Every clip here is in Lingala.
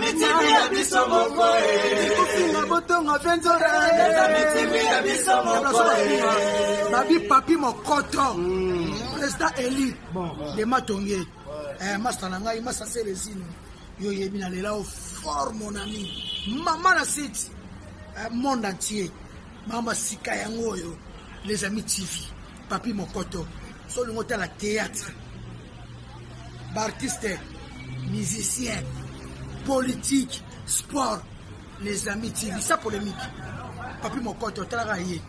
amis TV ya biso moko kofinga botonga venzora. Les amis TV ya biso moko. Babi Papi Mokoto, président Eli de Matonge, masta na ngai, masta Selezino, yo oyebi na lela o fort, mon ami, mama na site, monde entier, mama sika yango oyo Les Amis TV. Papi Mokoto, so olingi otala théâtre, baartiste, musicien, politique, sport, Les Amis TV sans polémique. Papi Mokoto, otalaka ye,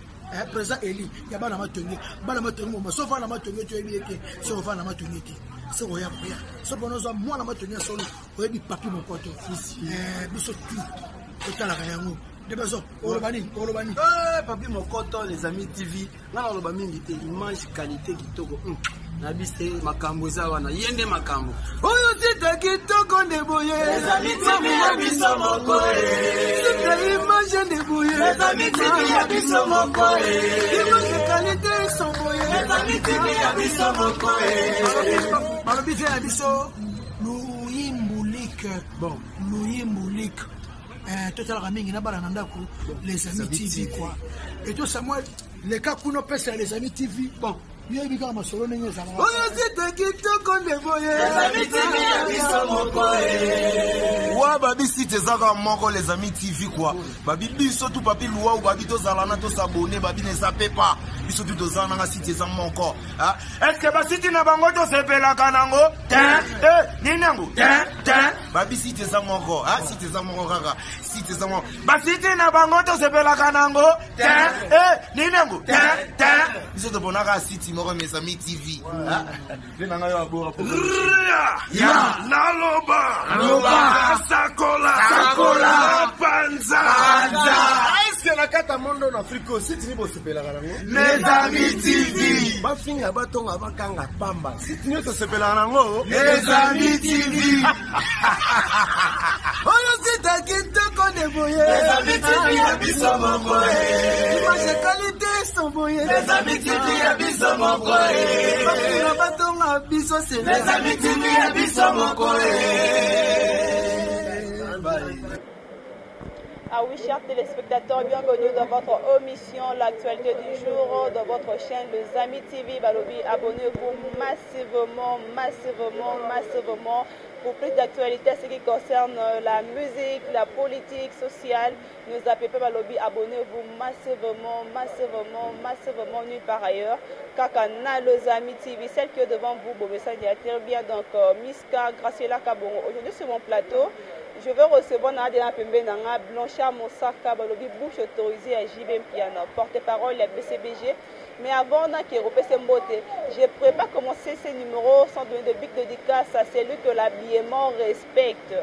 président Eli ya bana Matonge, bana Matonge moma. So ovanda Matonge, toyebi ye te. So ovanda Matonge te, so oya koya, so mpona ozwa mwana Matonge ya solo, oyebi Papi Mokoto. Biso tu totalaka yango nde bazo oloba nini, oloba nini? Papi Mokoto, Les Amis TV, nga naloba mingi te. Image qualité kitoko. Na bise makambo eza wana, ye nde makambo oyo site kitoko nde boye. Les Amis TV ya biso moko. Site image nde boye. Les Amis TV ya biso moko. Image qualité son boye. Les Amis TV ya biso moko. Balobi te ya biso luyimbulik. Bon. Luyimbulik, totalaka mingi na bana na ndako Les Amis TV quoi. Et to Samuel leka kuna opesa ya Les Amis TV. Bon, yoyebi kaka masolo ndenge ezalaka. Oyo site kitoko nde boye. Les Amis TV ya biso moko. Wa babi site eza kaka moko, Les Amis TV quoi. Babi biso tu Papi Luau, babi tozala na tosabone, babi na eza pepa biso tu tozala nanga site eza moko. Est-ce basite na bango tosepelaka nango te? Nini yango te te? Babi site eza moko, site eza moko kaka, site eza moko. Basite na bango tosepelaka nango te? Nini yango te te? Biso toponaka site moko, Mes Amis TV. Mpe na ngai oyo abora. Ya naloba. Loba. Sakola. Sakola. Panza. Panza. Eske na kati ya mondo na Afrika oyo, site nini bosepelaka nango? Les Amis TV. Bafinga, batonga, bakanga pamba, site nyonso osepelaka nango? Les Amis TV. Oyo site kitoko nde boye. Les Amis TV ya biso moko. Image qualité son boye. Les Amis TV ya biso moko. Bafinga, batonga, biso se Les Amis TV ya biso moko. Ah oui, chers téléspectateurs, bienvenue dans votre émission L'actualité du jour, dans votre chaîne Les Amis TV. Balobi, abonnez-vous massivement, massivement, massivement pour plus d'actualités ce qui concerne la musique, la politique sociale. Ne zappez pas. Balobi, abonnez-vous massivement, massivement, massivement, nulle part ailleurs. Kaka na Les Amis TV, celle qui est devant vous, Bomessa très bien. Donc, Miska, Graciela Kabongo. Aujourd'hui, sur mon plateau, je vais recevoir Nadia Pembe Nanga, Blanchard Mosaka, Balobi, bouche autorisée à JB Piano, porte-parole à BCBG. Mais avant, on a qui mbote. Je ne pourrais pas commencer ces numéros sans donner de big dédicace à celui que l'habillement respecte.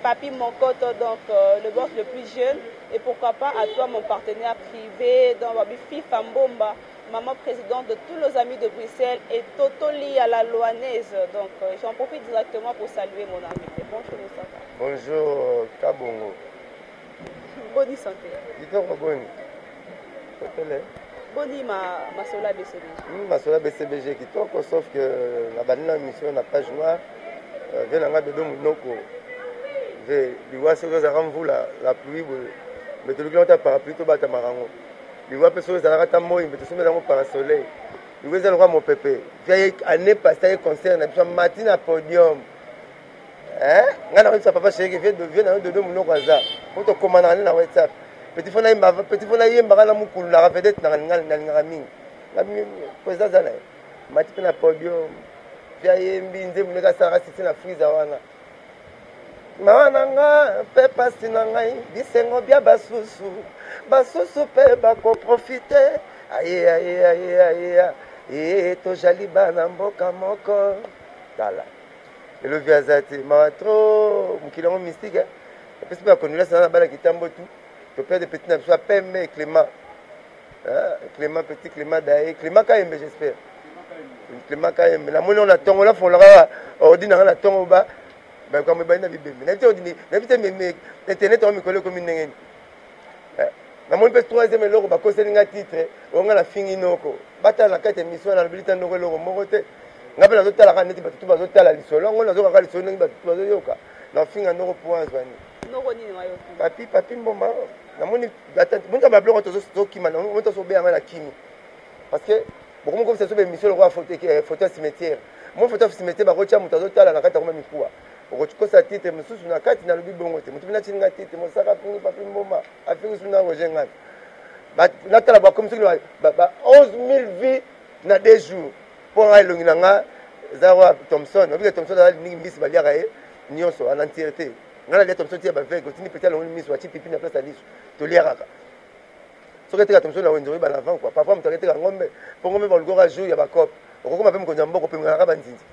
Papi Mokoto, donc le boss le plus jeune. Et pourquoi pas à toi, mon partenaire privé, dans Babi Fifa Mbomba, maman présidente de tous nos amis de Bruxelles, et Totoli à la Loanaise. Donc j'en profite directement pour saluer mon invité. Bonjour Moussaka. Bonjour Kabongo. Bonne santé. Kitoko boni. Totele. Boni ma masola BCBG. Masola BCBG kitoko, sauf que na bandi na mission na page noire, ve nanga dodo munoko. Ve liwa soki ezalaka mvula, la pluie boye. Mais toluki yango ta parapluie tobatamaka yango. Liwa mpe soki ezalaka ta moi, mpe tosombela yango parasoleil. Liwa eza lokola mopepe. Via année passée aye concert na biso mati na podium. Hein? Nga na oyebisa papa chéri vie vie na yo dodo munoko aza. Po tokomana na WhatsApp. Petit fo nayemba, petit fo nayembaka na mokulu na vedette na nalingaka mingi. Nga président aza na ye. Mati mpe na podium. Via yembi nzembo ndenge asalaka sisi na freezer wana. Mawa na nga mpe pasi na ngai, bisengo bya basusu, basusu mpe bakoprofite. Aye aye aye aye aye, tojali bana mboka moko. Tala lelo vi aza te, mawa trop. Mokili yango mystique. Epesi mpe bacondoléance na bana kitambo tu toperde petit na biso ya pembe Clément, Clément petit, Clément Daye, Clément Kayembe, j'espère Clément Kayembe. Namoni na ntongo nafongolaka ordi nanga na ntongo, ba bakambo ebandi na bibembe. Nayebi te ordi, nayebi te internet yango mikolo ekomi ndenge nini. Namoni mpe troisième eloko bakoseli nga titre oyo nga nafingi noko. Batala na kati ya émission, nalobeli ta noko eloko moko te. Nga mpe nazotalaka neti bato tu bazotala lisolo yango, nazokaka lisolo ndenge bato tu bazoyoka. Nafinga noko po azwa nini? Noko nini wayo? Papi, Papi Mboma, namoni moni ba biloko tozokima, namoni tozobeya ngai na kimi. Parce que bokomi komisa biso baémission lokola photo photo ya cimetière. Mo photo ya cimetière bakotia moto azotala na kati akoma mikuwa. Okokosa titre mosusu na kati, nalobi bongo te. Moto mpe natindi ngai titre Mosaka afingi Papi Mboma, afingi suna Roger ngai. Natala bakomi soki ba 11 000 vues na 2 jours. Mpo ngai elongi na ngai eza wa Thomson. Obike Thomson aza mingi mbisi baliaka ye nyonso en entièreté. Ngai nalia Thomson tia baveugle, otindi petit alongoli miso, atie pipi na place ya liso. Tolia kaka. Soki eteka Thomson na wenze oyeba na avant quoi. Papa moto aketeka ngombe, mpo ngombe balukaka jour ya bacope. Okokoma mpe mokonzi ya mboka, opengelaka banzinzi.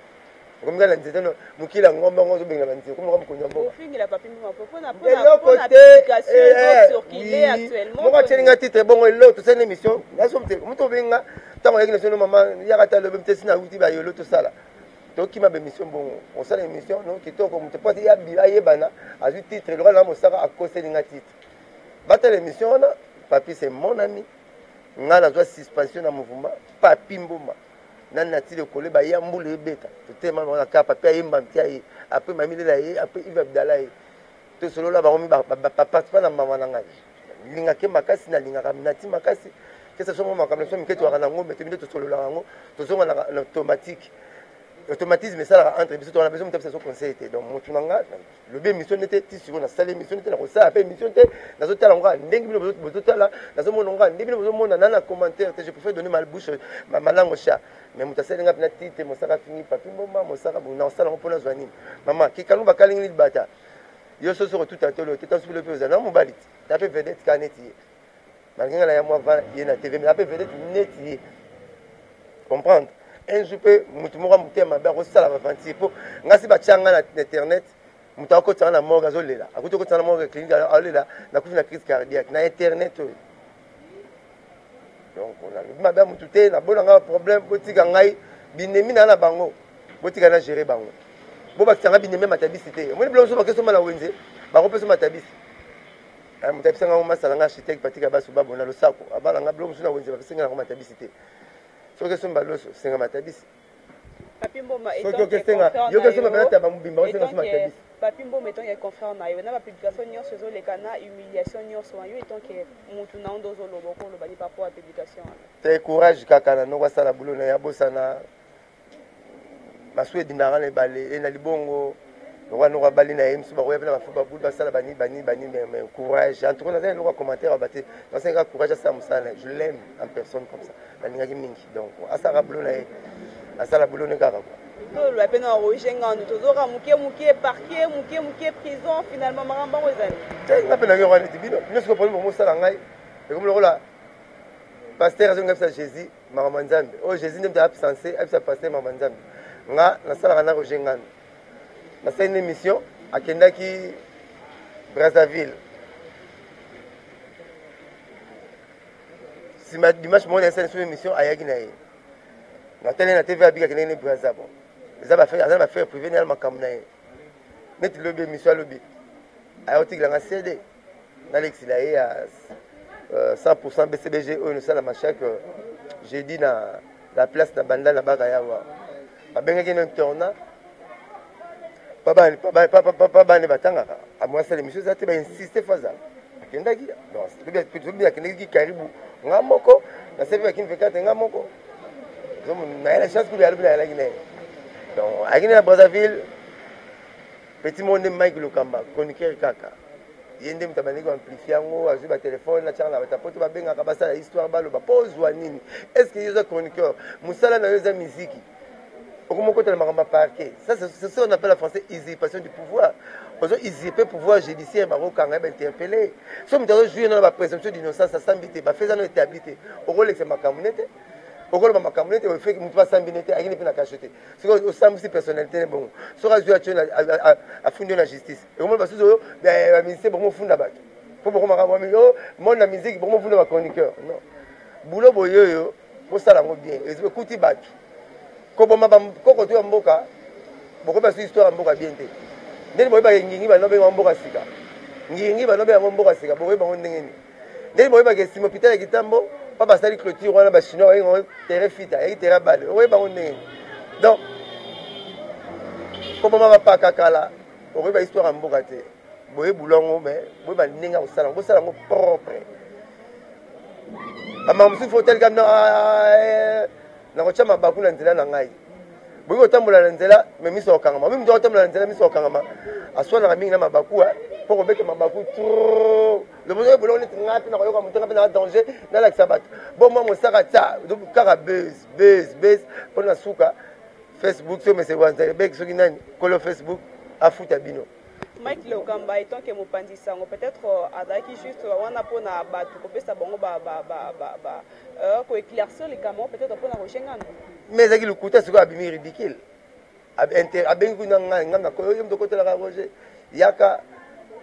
Okomi kaka na nzete no mokili ya ngombe yango ozobengela banzinzi, okomi kaka mokonzi ya mboka. Ofingela Papi Mboma mpo mpona eloko mpona te publication ezo circuler actuellement. Moko atieli nga titre bongo eloko tosali na émission naso moto obenga ntango ayaki na sono mama yaka ta lobi te sina awuti bayolo tosala tokima baémission bongo osala émission no kitoko moto po ayebana azwi titre lokola na Mosaka akoseli nga titre. Batala émission wana. Papi, c'est mon ami. Nga nazwa suspension na mouvement Papi Mboma nani nati lokolo baya mbula ebeta totema bango na kaka Papi ayemba mpia ye, après Mamilela ye, après Ive Abdala ye, tosolola bango baparticipa na mama na ngai. Nalingaka makasi, nalingaka nati makasi kesa so makambo na biso mike toyaka nango me tobi nde tosololaka yango, tozonga na automatique, automatisme esalaka entre biso. Towana biso moto apesa so conseil te. Donc motu na nga lobi émission nde te, ti sikoyo nasali émission te, nakosala mpe émission te. Nazotala ngo kaka ndenge bino bozotala, nazomona ngo kaka ndenge bino bozomona na commentaire te. Je préfère donner ma bouche ma langue au chat. Mais moto asali nga mpena ti te Mosaka afingi Papi Mboma, Mosaka bongo nakosala yango mpona zwa nini? Mama kikanu bakalingi libata yo soso kotuta tolo te tasupilo mpe ozala na mobali ti na mpe vedette kaka neti ye, malgré nga na ya mwa va ye na TV, mais na mpe vedette neti ye. Comprendre un jour mpe motu moko ya motema mabe akosala baventure mpo nga si batya nga na internet. Moto akotisa nga na morgue azolela, akuti okotisa na morgue clinique azolela, nakufi na crise cardiaque na internet oyo. Donc nalobi mabe ya motu te, nabona nga problème. Botika ngai binemi na na bango, botika na gérer bango, bobakisa nga binemi ya matabisi te. Omoni biloko mosusu bakesoma na wenze, bakopesa matabisi. Moto ayebisa ngango masala nga architecte Patika Basu Babo na losako abala nga biloko mosusu na wenze, bapesi nga yango matabisi te. Soki esomba loso, senga matabisi. Papi Mboma, soki okesenga yo kesomba mpena taba mobimba, osenga so matabisi. Papi Mboma, étant que confrère na yo, na bapublication nyonso ezoleka na humiliation nyonso wana, yo étant que mutu na yo nde ozoloba, okoloba ni par rapport ya publication wana? Te, courage kaka na noko, asala bulo na ye, abosana masu edindaka na ebale e na libongo lokola noko abali na ye mosusu bakoya mpe na bafu babulu basala bani bani bani. Mais courage en tout cas, naza eloko ya commentaire aba te. Nasenga courage, asala mosala na ye. Je l'aime en personne comme ça, nalingaki mingi. Donc asalaka bulo na ye, asala bulo ne kaka quoi. Toloba mpe na Roger Ngandu, tozoka moke moke parquet, moke moke prison, finalement makambo yango ezali. Te, nga mpe nangi wana neti bino bino sikoyo problème bomosala ngai ekomi lokola pasteur azongi abisa Jésus makambo ya Nzambe oyo. Jésus nde moto absense abisa pasteur makambo ya Nzambe. Nga nasalaka na Roger Ngandu, nasali na émission, akendaki Brazzaville. Nsima dimanche moko nasali so émission, ayaki na ye, natali na TV abika akendaki ne Braza. Bon, eza aza na baaffaire privé na makambo na ye. Neti lobi émission, alobi aya kotikela cd nalekisila ye ya 100 BCBG oyo nosalama chaque jeudi na la place na banda na baka yawa. Babengaki na internat pa bane batangaka amwasala émission eza te, bainsiste fo azala. Akendaki lobi, akendaki karibu nga moko nasebi bakini 24 nga moko nayela chance kubi alobi nayelaki na ye. Donc ayaki na Brazzaville, petit moko nde Mike Lokamba, chroniqueur kaka ye nde moto abandaki koamplifie yango. Azwi batelefone natiaka na bato poto, babengaka basala histoire, baloba mpo ozwa nini. Est ce que yo oza chroniqueur, mosala na yo eza miziki, okomokotela makambo ya parquet? Ça, c'est ce qu'on appelle en français usurpation du pouvoir. Ozo usurper pouvoir judiciaire, bakokanga ye, bainterpelle. So moto azojouir na baprésomption d'innocence, asambi te, bafeza no établi te, okolekisa makambo nete, okoloba makambo nete ofeki moto basambi nete, akini mpe na kasho te. Soki osambwisi personnalité ne bongo, soki azwi atio afundi yo na justice, ekomona basusu oyo bamusicien bokomofunda bato mpo bokomaka monde na musique, bokomofunda bachroniqueur. Non, boulot boye oyo bosala yango bien, ekuti bato koboma bakoko to ya mboka. Bokoyeba so histoire ya mboka bien te. Ndeni boyebaka ngingi bano benga mboka sika, ngingi bano benga yango mboka sika, bokoyeba yango ndenge nini? Ndeni boyebaka esima hôpital ya Kitambo mpa basali clôture wana, bachinois bayenga yango terrain fita, yaki terrain bale, okoyeba yango ndenge nini? Donc koboma bapaka kala. Okoyeba histoire ya mboka te. Boye bulongo mais boyeba ndenge ya kosala yango, bosala yango propre. Bamama mosusu fo otalika nakotya mabaku na nzela na ngai. Boyi kotambola na nzela me miso akokangama. Omi moto akotambola na nzela miso akokangama, aswanaka mingi na mabaku mpo kobeta mabaku trop. Lobozo bolongo neti ngai mpe nakoyoka moto ngai mpe na danger nalakisa bato bo mwa mosaka tya kaka buzz buzz buzz mpo na suka Facebook so mese wanzelebek soki nani kolo Facebook afuta bino. Mike Lokamba étant que mopanzi sango peut-être azalaki juste wana mpona bato kopesa bango ba ba ba ba ba ko éclaircir likambo peut-être mpona Roger Ngandu. Mais ezalaki lokuta, sikoyo abimi ridicule. Abengi kuna ngai ngai nakoyo ye moto okotelaka Roger yaka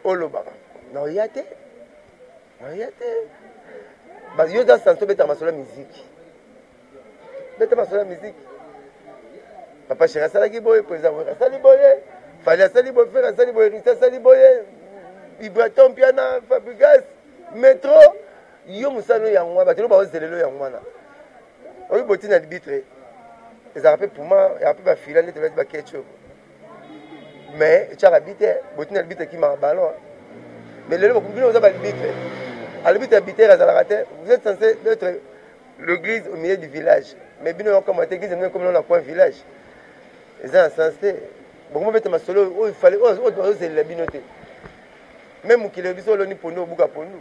olobaka naoya te, naoya te. Yo oza sanso, obetaka masolo ya miziki, beta masolo ya miziki. Papa Chéri asalaki boye, président Wera asali boye, Fally asali boye, Ferre asali boye, Risi asali boye, Ibraton Mpiana, Fabregas, Metro. Yo mosala yango wana, bato no baozelelo yango wana. Oyo boti na libitre ezalaka mpe puma, ezalaka mpe bafila nde tolati baketchup, mais etiaka bi te. Boti na libitre ekimaka ballon, mais lelo bino oza balibitre, alibitre ya bitere azalaka te. Vous êtes censé d'être l'église au milieu du village, mais bino yokoma te église bino ekomi na coin village, eza na sens te. Bokomobeta masolo oyo ifale oyo bazozelela bino te. Même mokili biso oloni pondu, obuka pondu,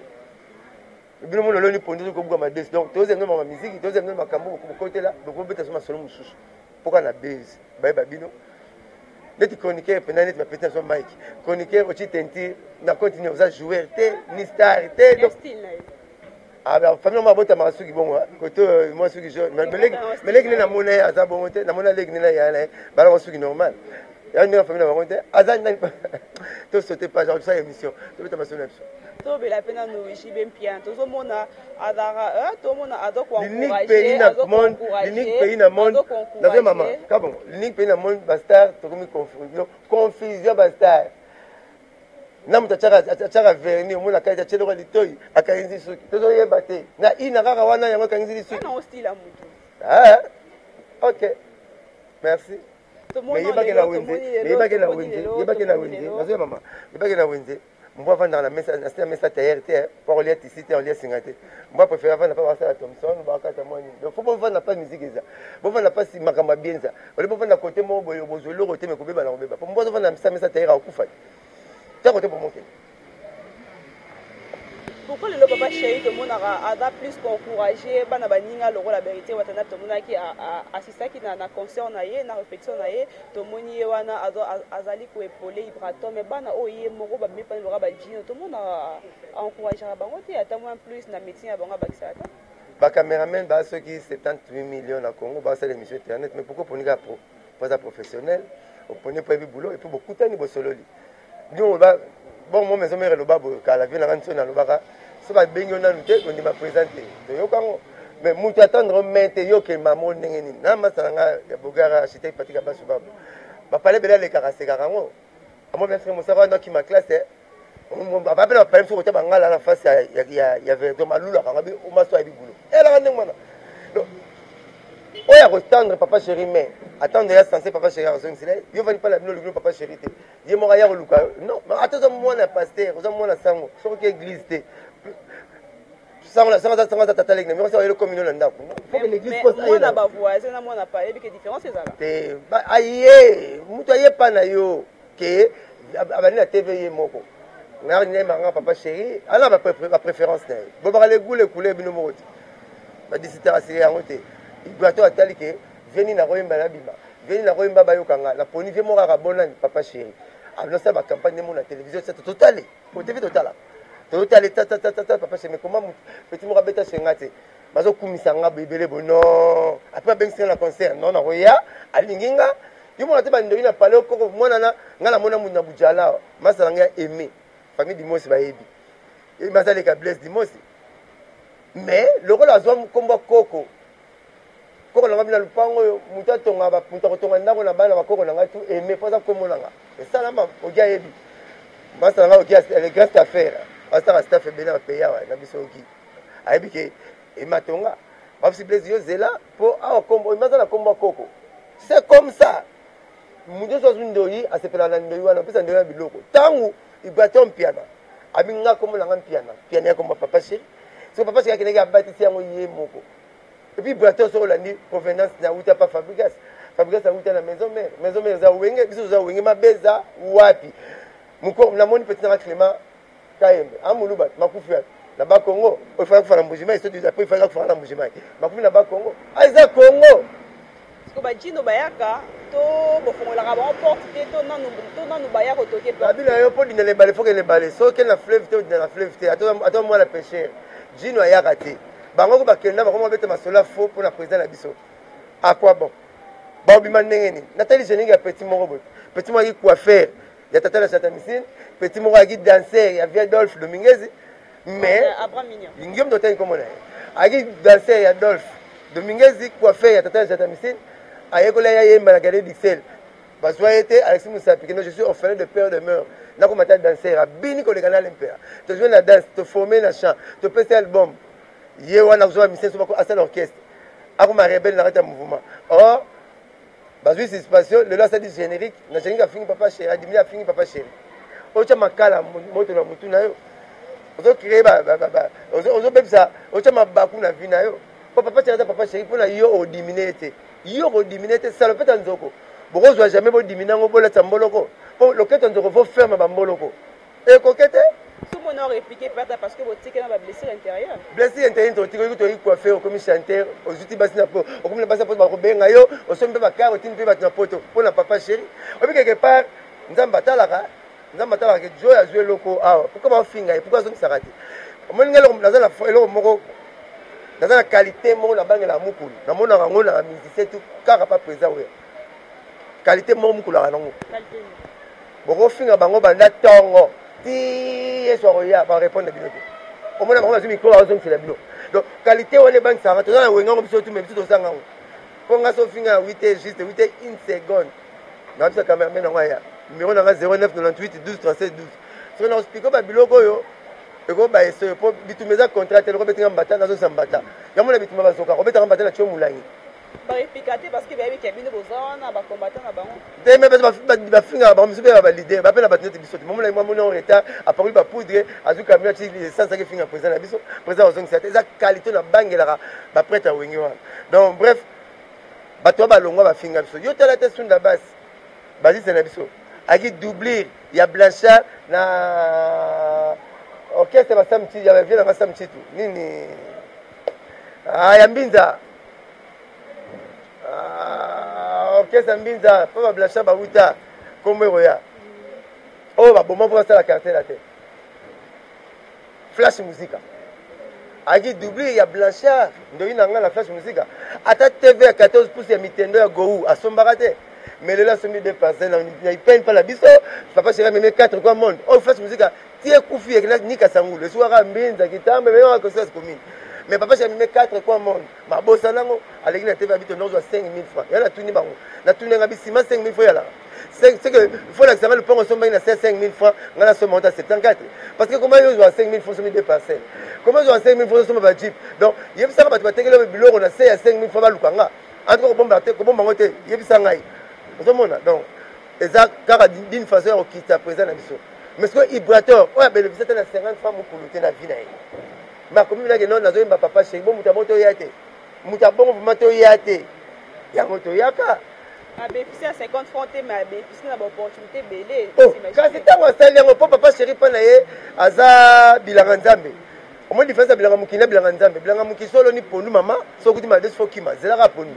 bino mona oloni pondu, soki obuka madesi. Donc tozela bino mama miziki, tozela bino makambo bokotela, bokomobeta so masolo mosusu mpoka na base bayeba bino neti chroniqueur mpena neti bapeti na so Mike chroniqueur oti teinture na continue, oza joueur te ni star te. Donc famille moko abotamaka suki bongo kote mwa suki jaune, mais leki nde namona ye aza bongo te. Namona leki nde na yaya na ye balaka suki normal ya ndenge famille na bango te. Aza nani? Tosaute page, tosala émission, tobeta masolo na biso. Tobela mpe nanu JB Mpiana, tozomona azalaka, tomona l'unique pays na monde, l'unique pays na monde, nazo mama kabongo, l'unique pays na monde, bastar tokomi confusion, bastar na moto atiaka vernis, omona kati atie eloko ya litoi, akangisi suki, tozoyeba te na ina kaka wana yango akangisi lisuki. Ok, merci. Mais yebake na wenze, yebake na wenze, yebake na wenze, nazoya mama, yebake na wenze. Mbwa avandaka na mesa, na se ya mesa tailleur te po akolia tisi te, akolia singa te. Mbwa préféré avanda pa basala Thomson, bakata mwa nini. Donc faut bovanda pa musique, eza bovanda pasi makambo ya bienza ole, bovanda kote moko boye, bozwa eloko te, me kobeba na kobeba po mbwa azovanda na mesa, mesa tailleur, akokufa te ta kote bomokende. Pourquoi lelo papa chéri tomonaka aza plus encouragé bana baninga lokola Vérité Watana? Tomonaki assistaki na concert na ye, na répétition na ye, tomoni ye wana azali koépauler Ibraton, mais bana oyo ye moko babimi pani lokola bajino, tomonaka encourageaka bango te, ata mwa plus na métier ya bango abakisaka te. Bacameraman baa soki 78 millions na Congo, basala émission internet, mais pourquoi oponi kaka pro? Po aza professionnel, oponi po yebi boulot, et puis bokutani, bosololi bino. Bon, mo maison mère eloba boye kala, vie nanga nso nalobaka so babengi yo nanu te, kondima présent te, toyoka yango. Mais moto attendre main te, yo okema mo ndenge nini na masa na nga ya bogara architecte Patrick Abasu, babo bapale ebele alekaka, asekaka yango amo bien. Frère mosaka wana okima classe, bapele bapale mosuku kota bangala na face ya verdon, malulaka nga maso ayebi bulo elaka ndenge wana. Donc oyo akotendre papa chéri, mais attendre ya censé papa chéri azongisela yo vandi mpa na bino, olingi papa chéri te, ye moko aya koluka. Non, ata oza mwana ya pasteur, oza mwana sango, soki oki église te, sango sango sango aza tata leki na miro, ayelo komi no na ndako. Faut que l'église poste mwana bavoisin na mwana pa yebi ke différence ezala. Te, aye moto aye pa na yo ke abandi na TV ye moko nga nayebaka papa chéri ana bapréférence na ye, bobaka le goût le couleur bino moko te, badisitaka sika yango te. Ibrato atali ke veni nakoyemba, nabima veni nakoyemba, bayoka nga naponi vie moko kaka bonani papa chéri anosala bacampagne nde mona télévision sete totale po TV totala totale tatatata papa chéri. Mais comment petit moko abeta chez nga te, bazokumisa nga ebele boye? Non, après abengisi nga na concert, non, nakoya, alingi nga yo mona te. Bandoi na pale okoko mwana na nga, namona mutu na bujala masala nga ya aimé famille Dimosi, bayebi bazaleka Blaise Dimosi, mais lokola azwa nkombo koko koko na nga bina lupango oyo, moto atonga, moto akotonga ndako na bana bakoko na ngai tu aimé mpo aza nkombo na nga esalama. Oki ayebi masala nga, oki le grand staffaire asala staff ebele na pays awa na biso, oki ayebi ke ematonga bafisi Blaise yo zela mpo awa kombo emaza na kombo ya koko, c'est comme ça. Moto nyonso azwi ndoi asepelaka na ndoi wana, opesa ndoi na biloko. Ntango Ibrator Mpiana abi nga kombo na nga Mpiana, Mpiana ya kombo Papa Chéri. Soki Papa Chéri akendaki abatisi yango ye moko. Et puis Ibrator soki olandi provenance na wuta pa Fabregas. Fabregas awuta na Maison Mère. Maison Mère eza Wenge, biso toza Wenge mabe eza wapi? Mokolo namoni petit nanga Clément Kayembe, amuluba makufi wapi? Na ba Congo, oyo faka kufa na Mbujimayi, soki après faka kufa na Mbujimayi. Makufi na ba Congo. Ah eza Congo. Siko ba Djino bayaka to bofongolaka bango porte te to nanu to nanu baya kotoke porte. Babi na yo mpo dinda na ebale fo kende ebale soki okende na fleuve te odinda na fleuve te ata mwana pêcheur Djino ayaka te bango ko bakenda bango babeta masolo ya faux mpo na président na biso à quoi bon baobima ndenge nini natali générique ya petit moko boye petit moko ayaki coiffeur ya tata na chata misine petit moko ayaki danser ya vieux Dolphe Dominguez mais ngiom totangi nkombo na ye ayaki danser ya Dolphe Dominguez coiffeur ya tata na chata misine ayekola ye ayemba na galerie dixel bazwa ye te Alexis Musapi kendo je suis orphelin de père de mère nakomata danser abini koleka na lempera tozwi na danse toforme na chant topesi album ye wana kozwa misine so asala orchestre akoma rebelle na kati ya mouvement or bazwi suspension lelo asali générique na générique afingi papa chéri adimini afingi papa chéri otya makala moto na motu na yo ozocree ozobebisa otya mabaku na vi na yo mpo papa chéri aza papa chéri mpo na yo odimine ye te yo okodimine te salopeta nzoko bokozwa jamais bodimine yango bolatisa mboloko mpo loketo nzoko fo ferme bamboloko ekoke te. Tout le monde a répliqué perte parce que botika na ba blessure intérieure. Blessure intérieure totika oyoki toyi coiffeur okomi chanteur ozuti basi na po okomi na basi na poto bakobenga yo osombi mpe bakar otindi mpe bato na poto mpo na papa chéri oyebi quelque part nzambe atalaka nzambe atalaka ke joy azwi eloko awa pourquoi baofinga ye pourquoi azongisaka te omoni ngai eloko naza na eloko moko naza na qualité moko nabangelaka mokulu namonaka yango na musicien tout kaka pa président oyo qualité moko mokulu aka nango bokofinga bango banda tongo ti yesu akoya barépondre bino te omona bango bazwi mikro bazongisela bino donc qualité wana ebangisaka toza na wengango biso tume biso tozanga yango mpo nga so ofinga na 8 heures juste 8 heures une seconde nabisa cameraman yango aya numero na nga 09 98 12 37 12 soki nakospike babiloko oyo ekobayesa oyo mpo bitumba eza contrat te lokobetinga mbata nazongisa mbata yango na bitumba bazoka kobetaka mbata na tio molangi Ba te parce que bayebi ke bino boza wana ba combattant na bango. Te mais bafingaka bango misu mpe ba leader ba mpe na bato neti biso te momona mwa moni en retard apakoli ba poudre azwi camion ati essence ake finga président na biso président azongisa te eza qualité na bangelaka ba prêtre ya wenge wana donc bref bato wa balongwa bafinga biso yo tala te sunda basi bazise na biso aki doublure ya Blanchard na orchestre ba Sam Chitu ya vieux na Sam Chitu nini ah ya Mbinza ah, orchestre Mbinza mpo ba Blanchard bawuta kombo ekoya oyo baboma mpo basala quartier la te Flash Musica ayaki doublure ya Blanchard ndoyi na ngai na Flash Musica ata TV ya 14 pouces ya mitendo ya Gou asombaka te mais lelo asombi deux parcelles na ipene mpa na biso papa chéri amemi 4 quoi monde oyo Flash Musica ti ekufi ekenda nika sangulu esukaka mbinza kitambe meme kosas commune mais papa chéri amemi 4 quoi monde mabosana yango aleki na TV abito nozwa 5000 francs ya natuni bango natuni yanga bisima 5000 francs yalaka c'est que faut lakisa nga lupango osombaki na 5000 francs nga nasomba ngo ta 74 parce que comment yo ozwa 5000 francs osomi deux parcelles comment ozwa 5000 francs osomba ba jeep donc yebisaka bato batekeli biloko na se ya 5000 francs baluka nga en tout cas kobomba te kobomba ngo te yebisa ngai ozomona donc eza kaka d'une façon ya kokita président na biso mais sikoyo ibrator oyo abénéficie te na 50 francs mokolo te na vie na ye mais akomi minaki non nazoyemba papa chéri bo moto ya bongo toya te moto ya bongo vraimen toya te yango toyaka abénéficie ya 50 francs te mais abénéficie na baopportunité ebele oh, kasi ntango asali yango mpo papa chéri mpa na ye aza bilanga nzambe omoni différence ya bilanga mokili na bilanga nzambe bilanga mokili so oloni pondu mama so okuti madesu fo kima zelaka pondu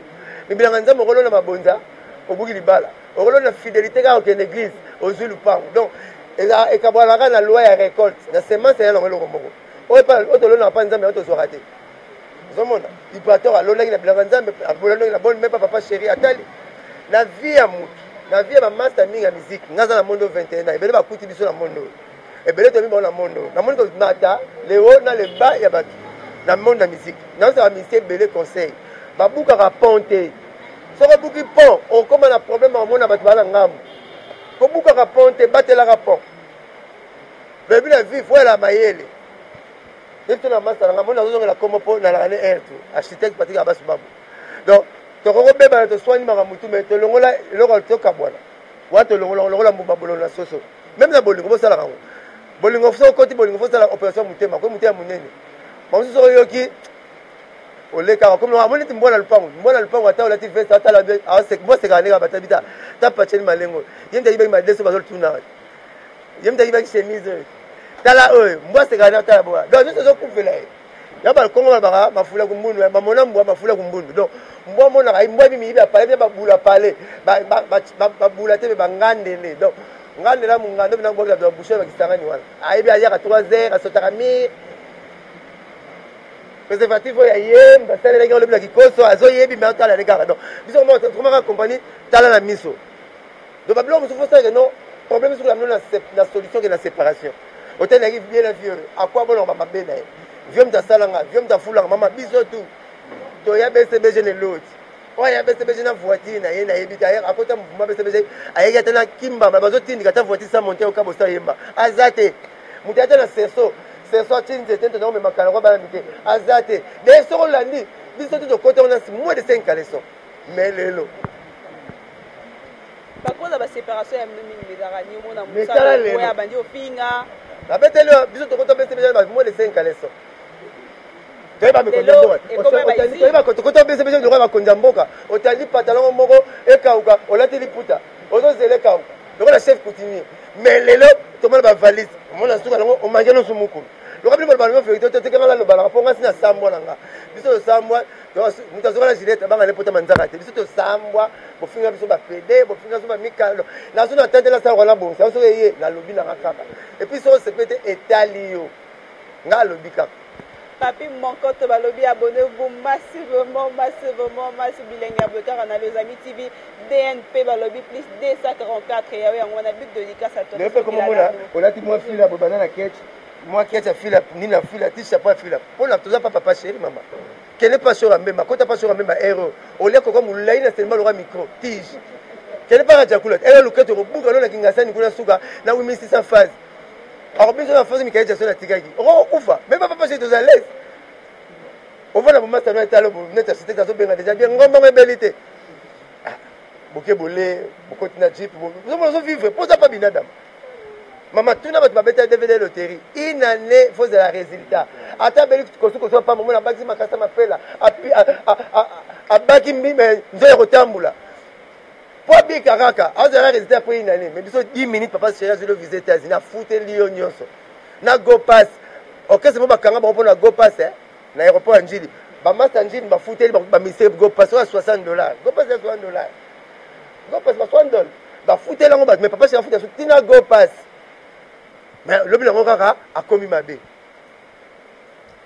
me bilanga nzambe okolona mabonza obuki libala okolona fidélité kaka okende église ozwi lupango donc ekabwanaka na loi ya récolte na semence eya nango eloko moko oyo tolonaka mpa nzambe yango tozwaka te ozomona ibrator alonaki na bilanga nzambe alonaki na bonne meme papa chéri atali na vie ya motu na vie ya bamasta mingi ya miziki nga aza na monde 21 ans ebele bakuti biso na monde oyo ebele toyebi bango na monde oyo namoni komata le haut na le bas ya bato na monde ya miziki nazosaka misie ebele conseil babukaka pont te soki obuki pont okóma na problème omona bato baa na ngambo kobukaka pont te batelaka pont bebi na vie fo yala mayele nde biso na masta na ngai moni nazozongela kombo mpo nalaka ne air tu architecte patrik abasu babu donc tokoki kobebana toswani makambo tu mai tolongola eloko tokabwana. Wana tolongolaka lokola mbuma bololo na soso. Meme na bolingo bosalaka yango. Bolingo soki okoti bolingo fosala operation ya motema, komi motema monene. Bamosusu soki oyoki olekaka komi amoni neti mbwa na lupango, mbwa na lupango ata olati veste atala mbwa asekaka ndenge abata bita ta pacheli malengo. Ye mtu ayibaki madeso bazotuna. Ye mtu ayibaki chemise oyo. Tala oyo mbwa asekaka na tala boya. Donc nyonso ezokufela ye. Ya ba Kongo balobaka mafula kumbundu, bamona mbwa mafula kumbundu. Donc mbwa amonaka mbwa ebi miyibi ya pale bia babula pale babula te me bangandele. Donc ngandela mongando bina mbwa bila boucher bakisangani wana. Ayebi ayaka 3 heures asotaka mire préservatif oyo ya ye basalelaki olobi na kikoso azoyebi me atala ne kaka. Donc biso komaka compagnie tala na miso. Donc babiloko mosusu fosalaka non problème soki na na solution ke na séparation. Otalelaki bien na vieux akwa bolonga mabe na ye. Vieux moto asalanga, vieux moto afulanga mama biso tout. Toya BCBG ne loti. Oyo ya BCBG na voiture na ye nayebi te akota mouvement BCBG ayeki ata na kimbamba bazotindika ata voiture sa monte oka bosa yemba aza te. Moto ata na cerceau cerceau atie nzete nto naomema kala kwa bana mike aza te. D'ailleurs soki olandi biso te tokota wana moins de 5 caleçon mais lelo bakoza ba séparation ya mingi ezalaka ni omona mosala oyo abandi ofinga babeteli biso tokota BCBG ba moins de 5 caleçon. Toyeba mikonzi ya mboka, tokota BCBG lokola bakonzi ya mboka. Otali pantalon moko ekauka, olati liputa ozozela ekauka lokola chef coutumier. Mais lelo tomona bavalise omona suka nango omanke nyonso mokolo lokola bino baloba vérité te tekanga nalobalaka mpo nga si nasambwa na nga. Biso tosambwa, moto azoka na gilete abanga ne pota manzaka te. Biso tosambwa, bofinga biso bapede, bofinga biso bamikalo nazo na tante nasala wana bongisa soki eye nalobi nanga kaka. Et puis soki osepe te etali yo, nga alobi kaka. Papi Monkoto balobi abonnez-vous massivement, massivement, massivement bilenge ya boye kaka na Les Amis TV DNP balobi plus 244 yawe yango wana big dédicace à toi. Lelo mpe komomona olati mwa fila boye banda na ketch mwa ketch ya fila nini na fila ti chapeau ya fila mpona toza pa papa chéri mama kende pa sora mbemba kota pa sora mbemba ero olia koko molai na selema loka micro tige kende pa rajakula ero luketo kobuka lo na kingasani kuna suka na 8600 phase akobiso na phase mikael jason atikaki okokufa me papa papa chéri toza l'aise ovanda bomasa no etalo neti architecte azobenga deja bien ngombango ebeli te boke bole bokoti na jeep ozomona ozovivre mpo oza pa binadama mama tuna bato babeta DVD loterie une année fozela résultat ata abeli kosukosu apamba omona abakisi makasa mapela abaki mbime nzo ya kotambola mpo abika kaka azala résultat après une année. Mais biso 10 minutes papa chéri azwi lo visa États-Unis afuteli yo nyonso na go pass orchestre mo bakanga bango mpona go pass na aéroport ya Njili bamasta Njili bafuteli bamise go pass oyo ya $60 go pass ya $60 go pass ba $60 bafuteli yango bato. Mais papa chéri afuta so tina go pass mais lobi nango kaka akomi mabe.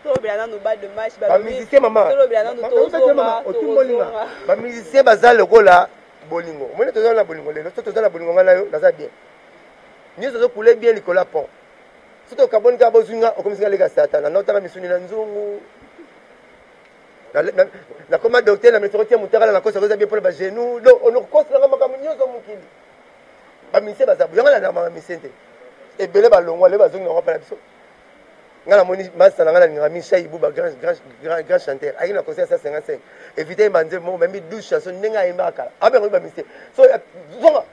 Tolobela nanu ba de match. Bamusicien mama tolobela nanu tozonga otumbolinga bamusicien baza lokola bolingo omoni toza na bolingo lelo so toza na bolingo ngai na yo naza bien nyonso ozokule bien likolo ya pont so tokaboni kaka bozwi nga okomisi nga leka satana naotanga misuni na nzungu nakoma docteur na mesoko tia motakala nakosa koza bien mpona bagenou donc onokoselanga makambo nyonso mokili. Bamusicien baza yango na bamisien te ebele balongwa lelo bazongi nango mpa na biso. Nga namoni masta na nga nalingaka mingi Shai Ibuba, grand, grand, grand, grand chanteur ayaki na concert 155 évité yemba nzembo moko bayembi 12 chanson ndenge ayembaka kala abenga bamisie so zonga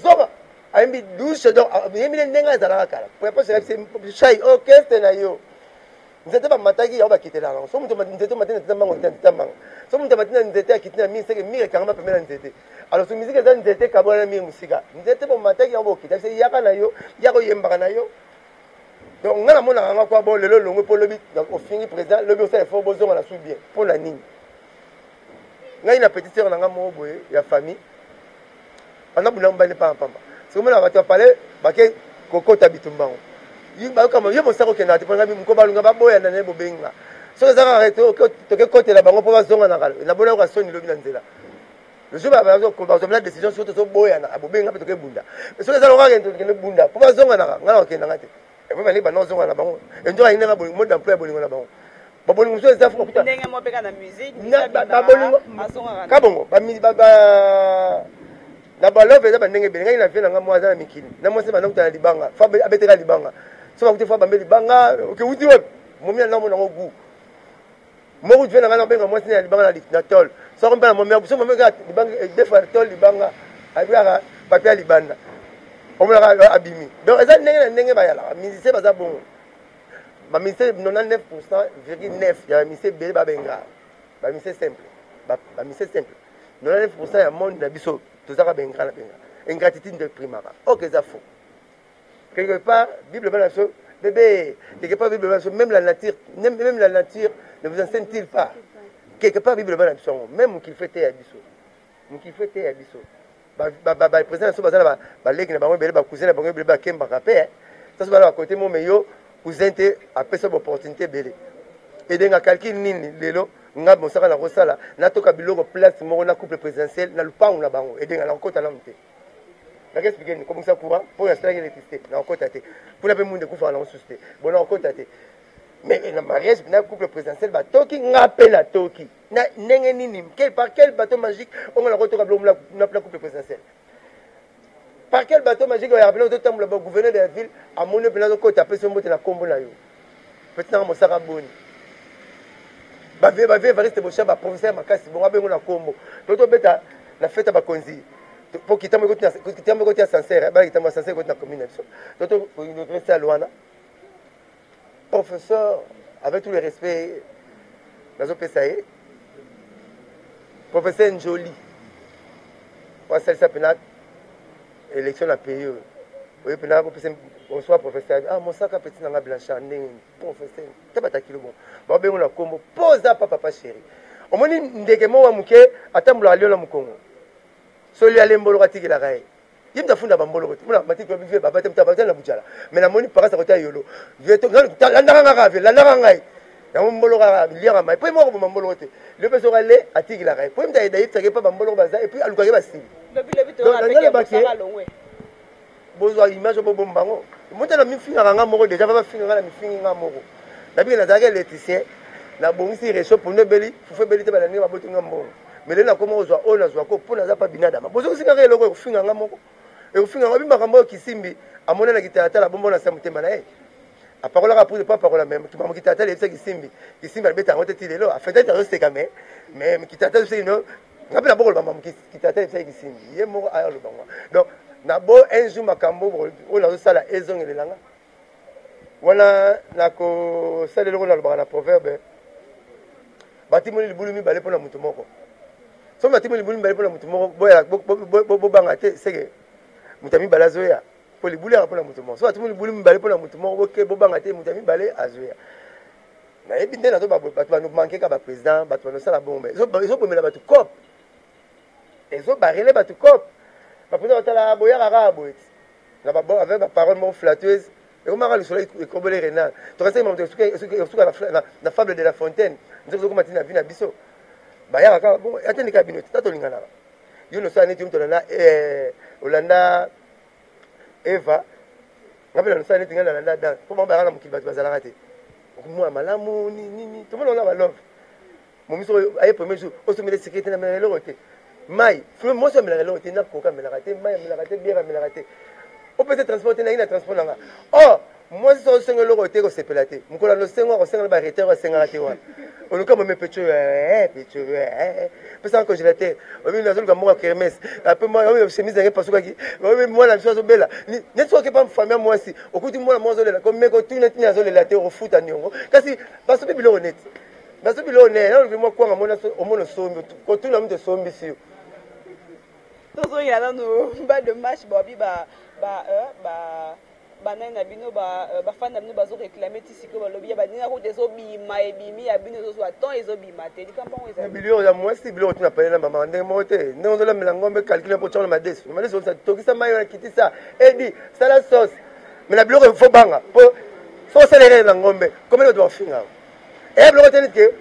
zonga ayembi 12 donc ayembi ndenge azalaka kala Shai orchestre na yo nzete bamataki yango bakitelaka yango so moto nzete omati na nzete mbango na nzete mbango so moto amati na nzete akiti na mire seke mire ekangama pembe na nzete. Alors so musique eza nzete ekabwana na mire mosika nzete bomataki yango bokita biso yaka na yo yaka oyembaka na yo. Donc nga namonaka nga kwa bo lelo longwe mpo lobi ofingi président lobi osala effort bozonga na sous bien mpo na nini. Ngai na petite sœur na nga moko boye ya famille banda bunda mobali pamba pamba soki omona bato ya palais bake kokota bitumbango bayokama yo mosaka okendaka te mpo ngai moko balunga baboyana na ye bobenga soki eza kaka toke kotela bango mpo bazonga na kala nabona yoka soni lobi na nzela le jour bazomela décision soki tozoboyana bobenga mpe toke bunda soki eza lokola tokende bunda mpo bazonganaka ngai na kokendanga te epo balingi banda kozonga na bango enzoka alingi nanga mode d'emploi ya bolingo na bango babolingo mosusu eza fuka ndenge moko mpe kaka na musique babolingo kabongo na balove eza bandenge ebele. Ngai na vie na ngai mwa aza na mikili na mwasi banda kutana libanga fa abeteka libanga so bakuti fa bambe libanga oke wuti wapi momi na namona yango gu moko vie na ngai nabenga mwasi na libanga na tole soko mpe na momi so momi kaka libanga deux fois tole libanga abikaka Papi ya libanda omonaka abimi. Donc eza ndenge na ndenge bayalaka. Musicien baza bongo, bamusicien 99 pourcent virgule 9 ya bamusicien ebele babenga bamusicien simple, bamusicien simple. 99 % ya monde na biso tozaka baingrat na benga ingratitude nde primaka. Ok, eza faux quelque part. Bible bana biso bébé, quelque part Bible bana biso, même la nature, même la nature ne vous enseigne-t-il pas? Quelque part Bible bana biso yango, même mokili fe te ya biso, mokili fe te ya biso. Baprésident na biso baza na baleki na bango ebele, bacousin na bango ebele, bakembaka mpe saso bana bakote mo. Me yo cousin te apesa baopportunité ebele, edenga calcul nini? Lelo nga mosaka na kosala, natoka biloko place moko na couple présidentiel na lupangu na bango, edenga na kokota nanu te. Naka expliquer nini? Kobongisa courant mpo nasalaki électricité, na kokota te mpona mpe munde ekufaka nango susu te. Bon, na kokota te, mais na mariage na couple présidentiel batoki, nga mpe natoki na ndenge nini? Quel, par quel bateau magique ongo na kotoka biloko na couple présidentiel? Par quel bateau magique oyaka mpena ozotambola, ba gouverneur de la ville amoni mpena azokota, apesi yo mbote na nkombo na yo, petit nanga Mosaka? Boni bavie Evariste Bosha, baprofesseur makasi bongo, abengo na nkombo to tobeta na fete ya bakonzi po kitambo ekoti ascenseur, bana kitambo ascenseur ekoti na commune na biso, to to sale wana. Professeur, avec tout le respect nazopesa ye, professeur Njoli oasalisa mpena élection na pays oyo, oye mpena kopesa bonsoir professeur. Ah, Mosaka, petit nanga Blanchard, ndenge professeur te batakilo bon babengo na nkombo mpo oza pa papa chéri. Omoni ndeke moko ya moke atambolaka lio na mokongo, soli alemboloko atikelaka ye, ye mutu afunda bamboloko te. Mona matiki vie babate mutu abate na bujala, mais namoni pakasa kota yolo vie landaka nga kaka vie landaka ngai yango mboloko kaka liaka mai po ye moko koboma mboloko te. Lio mpe soki ale atikelaka ye po ye mutu ayebisaka ye mpa bamboloko baza, et puis alukaka ye basili. Nalobake bozwa image, bobomba bango. Moto na mifingaka nga moko déjà, bafinga nga na mifingi nga moko. Nabiki nazalaki électricien, nabongisi réchaud, pondu ebeli, fufu ebeli te, balandi baboti nga mbongo. Mais lelo nakoma kozwa oyo nazwako mpo naza pa binadama. Bozongisi ngaka eloko ekofinga nga moko, ekofinga nga. Obi makambo oyo kisimbi amonanaki talatala, bombo na sa motema na ye apakolaka poudre mpo apakola. Me makambo kitalatala eyebisa kisimbi, kisimbi alibeta yango te ti lelo. Afetati azoseka, mais kitalatala ebisaki no nga mpe nabokoloba makambo kitalatala ebisaki kisimbi, ye moko aya oloba ngo. Donc nabo un jour makambo oyo nazosala ezongelela nga wana. Nakosala eloko nalobaka na proverbe: batimoli libulu mibale mpona motu moko. Soki batimoli libulu mibale mpona motu moko, bobanga te, seke moto ya mibale azoya, mpo libulu yaka mpona motu moko. Soki batimoli libulu mibale mpona motu moko, bobanga te, moto ya mibale azoya. Nayebi nde nazo bato banomanke ka baprésident, bato banosala bongo, ezobomela bato cope, ezobarele bato cope. Baprésident batala boyaka kaka boye ti na avec baparole moko flatteuse, ekomaka lisolo ekobole renard. Tokasaki mamoto esuka na fable de la Fontaine, nzoki ezokoma ntina vie na biso. Bayaka kaka bon, atendeka bino te, tatolinganaka. Yo nosala neti yo moto olanda, olanda Eva, nga mpe nanosala neti ngai nalanda Dan, mpo bango bayaka na mokili, bato bazalaka te mwa malamu nini. Tomona wana balove momiso oyo aye premier jour, osomela sécurité na melaka eloko te, mai mwasi amelaka eloko te, na koka amelaka te, mai amelaka te, biere amelaka te, opesa transport te, nayi na transport nanga. Or mwasi so osenga eloko te, kosepela te. Mokolo ya losengo akosenga na baretard, asengaka te. Wana oluka mome pecho, pecho pesaka congélateur, obi nazoluka moko ya kermesse, ape chemise yange epasukaki, obi mwana biso azobela. Neti soki okepa famille ya mwasi, okuti mwana moko azolela, komeka otuni ntina azolela te, okofuta niongo. Kasi basobi biloko neti basobi biloko ne naoluki mwa kwanga, omona osombi, kotuna moto esombisi yo. Tozoyela nanu ba de match babi ba ba ba banani na bino, bafani na bino bazoréclame ti sikoyo, balobi ya baninga kuta ezobima, ebimi, ya bino ezozwa temps ezobima te. Likambo yango ezali biloko ya mwasi, biloko tuna pale na mama ndenge moko te. Ndenge ozolambela ngombe, calcule mpo tiango na madesu, na madesu tokisa mai wana, kitisa edi, sala sauce. Mais na biloko fo banga, mpo so osala erreur na ngombe, komeli bato bakofinga. Eya biloko te neti ke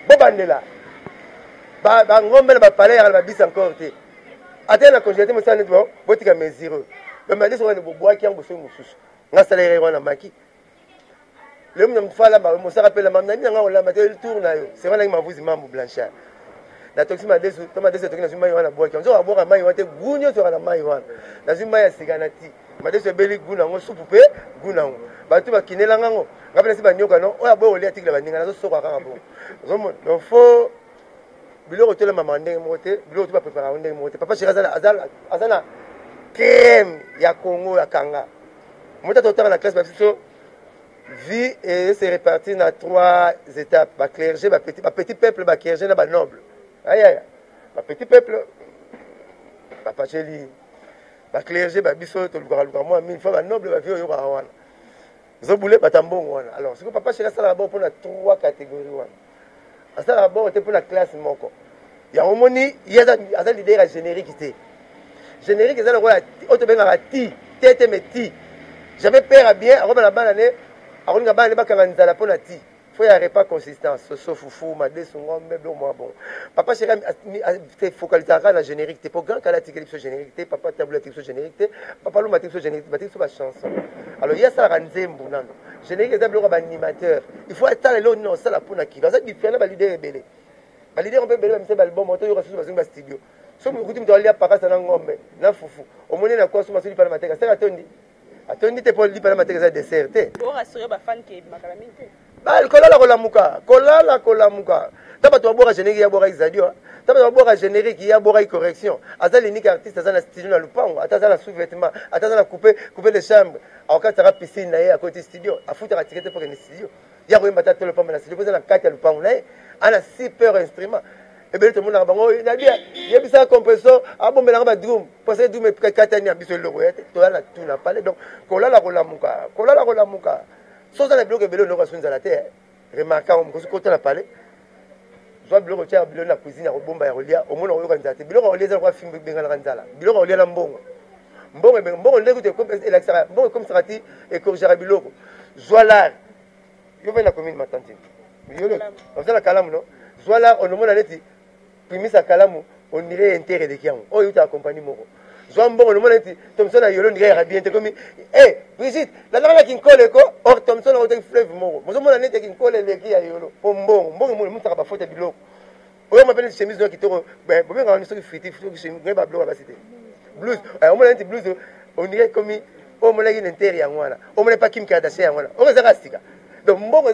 bobandela bangombe na bapalais yaka na babisi encore te, ata na congélateur mosala neti botika mesure oyo bamadesu wana, bobwaki yango, bosoki mosusu. Nga sala erreur wana, maki lelo mna motu falamba mosaka mpe lamba nayebi nanga kolamba te. Tour na yo c'est wana mavuzi mambu Blanchard natokisi madesu to madesu etoki, nazwi mai wana, bwaki nzoka abwaka mai wana te, gu nyonso kaka na mai wana. Nazwi mai ya sika na ti madesu ebeli gu nango, supu mpe gu nango, bato bakinelanga ngo. Nga mpe nasi banyoka no oyo aboyi kolia, atikela baninga, nazosoka kaka bongo. Ozomona, donc faut biloko tolemama ndenge moko te, biloko to baprépare yango ndenge moko te. Papa chéri aza na Crème ya Congo ya kanga. Moto totanga na classe ba biso vie et se répartit na trois étapes. Ba clergé, ba petit peuple, ba clergé na ba noble. Aïe aïe. Ba petit peuple ba pacheli. Ba clergé ba biso to luka luka moi mille fois ba noble ba vie oyo ka wana. Zobule bata mbongo wana. Alors, siko papa chéri asala bon pona trois catégories wana. Asala bon te pona classe moko. Ya omoni ye aza leader ya générique te. Générique eza lokola oyo tobengaka ti te te mais ti. Jamais père a bien akoma na bana ne akolinga bana ne bakanga nzala pona ti. Faut ya repas consistant, soso, fufu, madesu, ngombe, biloko mwa bon. Papa chéri se focalisaka na générique te. Po grand kala atikeli biso générique te, papa tabula atikeli biso générique te, papa luma atikeli biso générique te, batikeli biso ba chanson. Alors ye asalaka nzembo nano. Générique eza biloko ya ba animateur. Il faut atala eloko nini osala pona kilo. Aza différent na ba leader ebele. Ba leader mpe ebele bamisa ba album, otoyoka susu bazongi ba studio. Soki mokuti moto alia pakasa na ngombe na fufu, omoni na kwa suma soki lipa na mateka, seka atondi. Atondi te po lipa na mateka eza dessert te. Bo rassurer ba fan ke ebimaka na mingi te. Ba kolala kolamuka, kolala kolamuka. Ta bato babwaka générique ya bwaka Izadio, ta bato babwaka générique ya bwaka correction. Aza l'unique artiste aza na studio na lupango, ata aza na sous-vêtement, ata aza na coupe, coupe de chambre. Akokataka piscine na ye akoti studio, afutaka ticket te po kende studio. Ya koyemba ta tolo pamba na studio po eza na kati ya lupango na ye. Ana super instrument. Ebele tomonaka bango na bien yebisaka compressor abombelaka ba drum parce que drum ekatani ya biso eloko ya te toya na tout na palais. Donc kolala kolamuka, kolala kolamuka, soki oza na biloko ebele oloko aso nzala te. Remarque yango, mokosi kota na palais, zwa biloko tia biloko na cuisine ya kobomba ya kolia, omona koyoka nzala te. Biloko ya kolia eza lokola fimbo ebenganaka nzala. Biloko ya kolia na mbongo, mbongo ebenga mbongo nde kutu elakisaka mbongo, ekomisaka ti ekorigaka biloko. Zwa lare yo mpe na commune matantine yo oza na kalamu no, zwa lare onomona neti primisa kalamu ondire inter eleki yango oyo eutaka compagnie moko. Zwa mbongo onomona neti Thomson na yolo ondire yaka bien te komi e Brigitte nazalaka na kinkole ko or Thomson akotaki fleuve moko, mozomona neti ya kinkole eleki ya yolo po mbongo. Mbongo emonisaka bafaute ya biloko oyo mapene. Chemise oyo kitoko bobengaka wani soki friti, soki chemise ba biloko ya basi te, blouse omona neti blouse ondire komi oyo omonaki na inter yango wana, omona pa Kim Kardashian yango wana oyo ezaka sika. Donc mbongo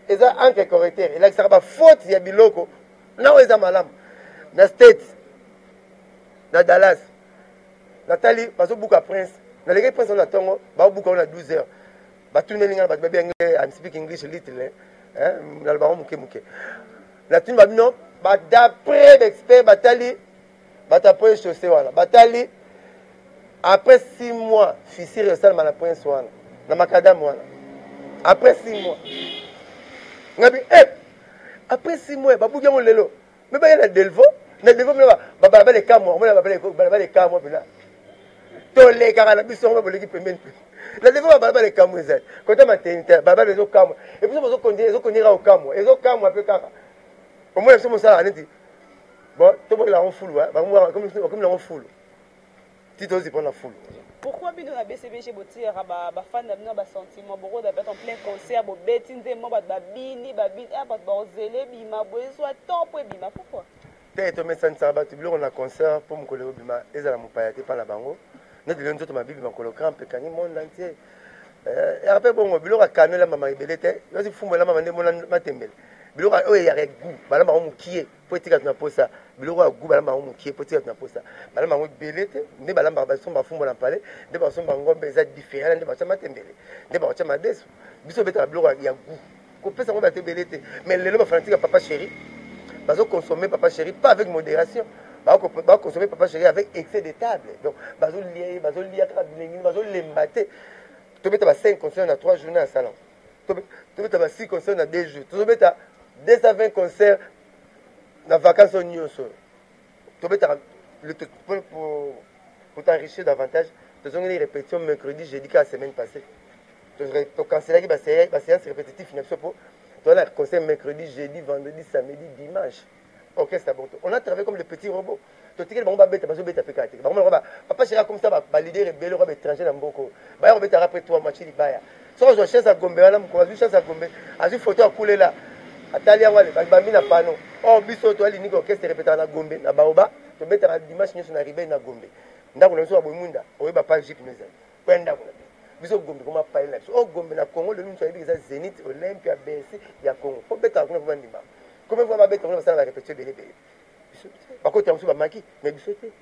eza encre correcteur, elakisaka bafaute ya biloko na oyo eza malamu. Na State, na Dallas, natali bazobuka Prince, nalekaki Prince wana na ntongo, baobuka wana 12 heures. Batuneli ngai na bato babi yange, I'm speak English little, nalobaka moke moke. Natuni babino, d'après baexpert batali bato après chaussée wana, batali après 6 mois fissure esalema na Prince wana na makadame wana après 6 mois. Ngabi eh, après 6 mois babuki yango lelo me baya na Delvo, na Delvo mpe babalabala ekamwa, omona babalabala ekamwa mpena tolekaka na biso yango boleki pembeni na Delvo, babalabala ekamwa ezali kota mateni te, balabala ezokamwa epuis ezokondira kokamwa, ezokamwa mpe kaka omona biso mosalaka neti bon tobokela yango fulu, bakomi yango fulu ti tozi mpona fulu. Pourquoi bino na BCBG botiyaka bafan na bino basentiment bokoza peut en plein concert, bobeti nzembo, bato babini babini, bato baozela ebima boye, ezwa temps mpo ebima, pourquoi? Te, tomesanisaka bato biloko na concert mpo mokolo ekobima ezala mopaya te mpa na bango. Neti lelo nzoto mabibi makolo crampe ekangi monde entier, yaka mpe bongo biloko ya kano elambama ebele te, yosi fumbu elambama nde mona matembele. Biloko oyo eyaka gu balambaka mokie po etika tuna posa. Biloko ya gu balambaka mokie po etika tuna posa, balambaka yango ebele te. Nde balambaka, basomba fumbu na pale, nde basomba ngombe eza différent, nde batya matembele, nde bakotya madesu. Biso obetaka biloko ya gu, kopesa yango bato ebele te. Mais lelo bafanatique ya Papa Chéri bazoconsommer Papa Chéri pas avec modération, bakonsommer Papa Chéri avec excès de table. Donc bazolia ye, bazolia kaka bilengini, bazolemba te. Tobeta ba 5 concert na 3 journée ya salon, tobeta ba 6 concert na 2 jours, tozobeta 220 concert na vacance oyo nyonso tobetaka pour t'enrichir davantage. Tozongeli répétition mercredi, jeudi kaka semaine passée tokancelaki baséance répétitif na biso mpo toza na concert mercredi, jeudi, vendredi, samedi, dimanche, orchestre bon. On a travaillé comme des petits robots, totikeli bango babeta, bazobeta mpe kaka te. Bango moko Papa Chéri comme ça, baleader ebele oyo baétranger na mboka baya kobetaka après 3 mois libaya. Soki azwa chance ya Gombe wana, mokolo azwi chance ya Gombe, azwi photo akulela, atali yango ale bambi na pano. Or biso toaliniki orchestre répétaka na Gombe na Baoba, tobetaka dimanche nyonso na Ribei na Gombe, ndako na biso ya Boimunda oyeba pa jipe no ezali oya ndako na biso Gombe koma pale na biso oyo Gombe na Congo. Lelo moto ayebi eza Zénith, Olympia, Bercy ya Congo po betaka kuna po bandima. Combien fois babeta kuna, basala barépétition ebele ebele, biso te. Bakota mosusu bamaki, mais biso te.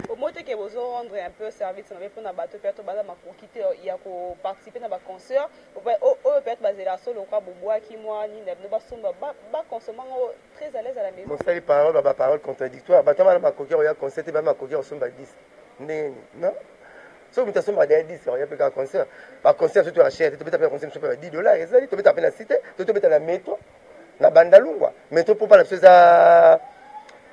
Omoi te ke bozo rendre un peu service mabe mpona bato peut-être baza makoki te ya koparticiper na baconcert oyo, peut-être bazela so lokwa bobwaki mwa nini na bino, basomba, baconsommer yango très à l'aise à la maison. Mosali parole, baparole contradictoire. Bato bana makoki ya koya concert te, bana makoki ya kosomba disque ndenge nini? Non, soki moto asombaka deya disque, oya mpe kaka concert. Baconcert surtout ya cher te. Tobeta mpe concert mosusu mpe ba 10 $ ezali. Tobeta mpe na cité to tobeta na métro na Bandalungwa. Métro mpo mpa na biso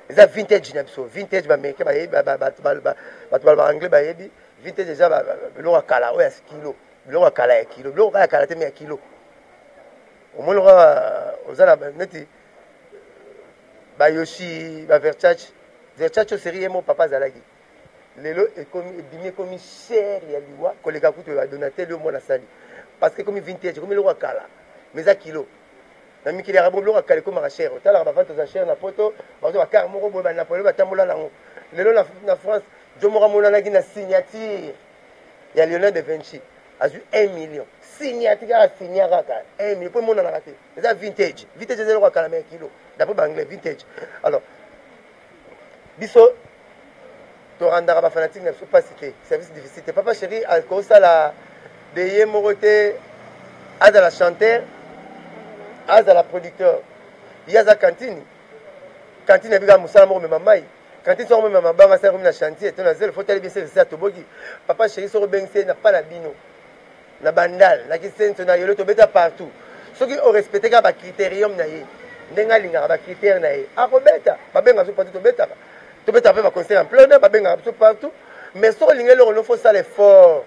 eza vintage na biso, vintage. Baaméricain bayebi, bato balobaka anglais bayebi vintage. Eza biloko ya kala oyo ya kilo, biloko ya kala ya kilo, biloko kaka ya kala te, mais ya kilo. Omoni kaka oza na neti bayoshi, baVersace. Versace oyo série ye mo papa azalaki, lelo ekomi ebimi, ekomi cher ya liwa koleka kutu baDonatelle yo mwana asali, parce que ekomi vintage, ekomi eloko ya kala, mais eza kilo. Na mikili ya bo, biloko ya kala ekomaka cher. Otalaka bavente oza cher na Poto, bazo bakare moko boye, baNapoléon batambola nango. Lelo na France, jo moko amonanaki na signature ya Léonard de Vinci, azwi 1 million. Signature kaka, signa kaka 1 million, mpo emonanaka te, eza vintage. Vintage eza eloko ya kala mais ya kilo, d'après baanglais, vintage. Alors biso torandaka bafanatike na biso mpasi te, service difficile te. Papa Chéri akosala de ye moko te, azala chanteur, azala producteur. Ye aza cantine. Cantine abikaka mosala moko, mema mai. Cantine soko mema mabanga, asala komi na chantier to na zelo. Fo tali bien service atoboki. Papa Chéri, soko obengisi ye na pa na bino na Bandal, na Kisenso, na Yolo, tobeta partout. Soki orespecte kaka bacritérium na ye, ndenge alingaka bacritère na ye, akobeta. Babengaka biso partout, tobetaka, tobetaka mpe baconcert en plein air, babengaka biso partout. Mais soki olingi eloko no, fo sala effort.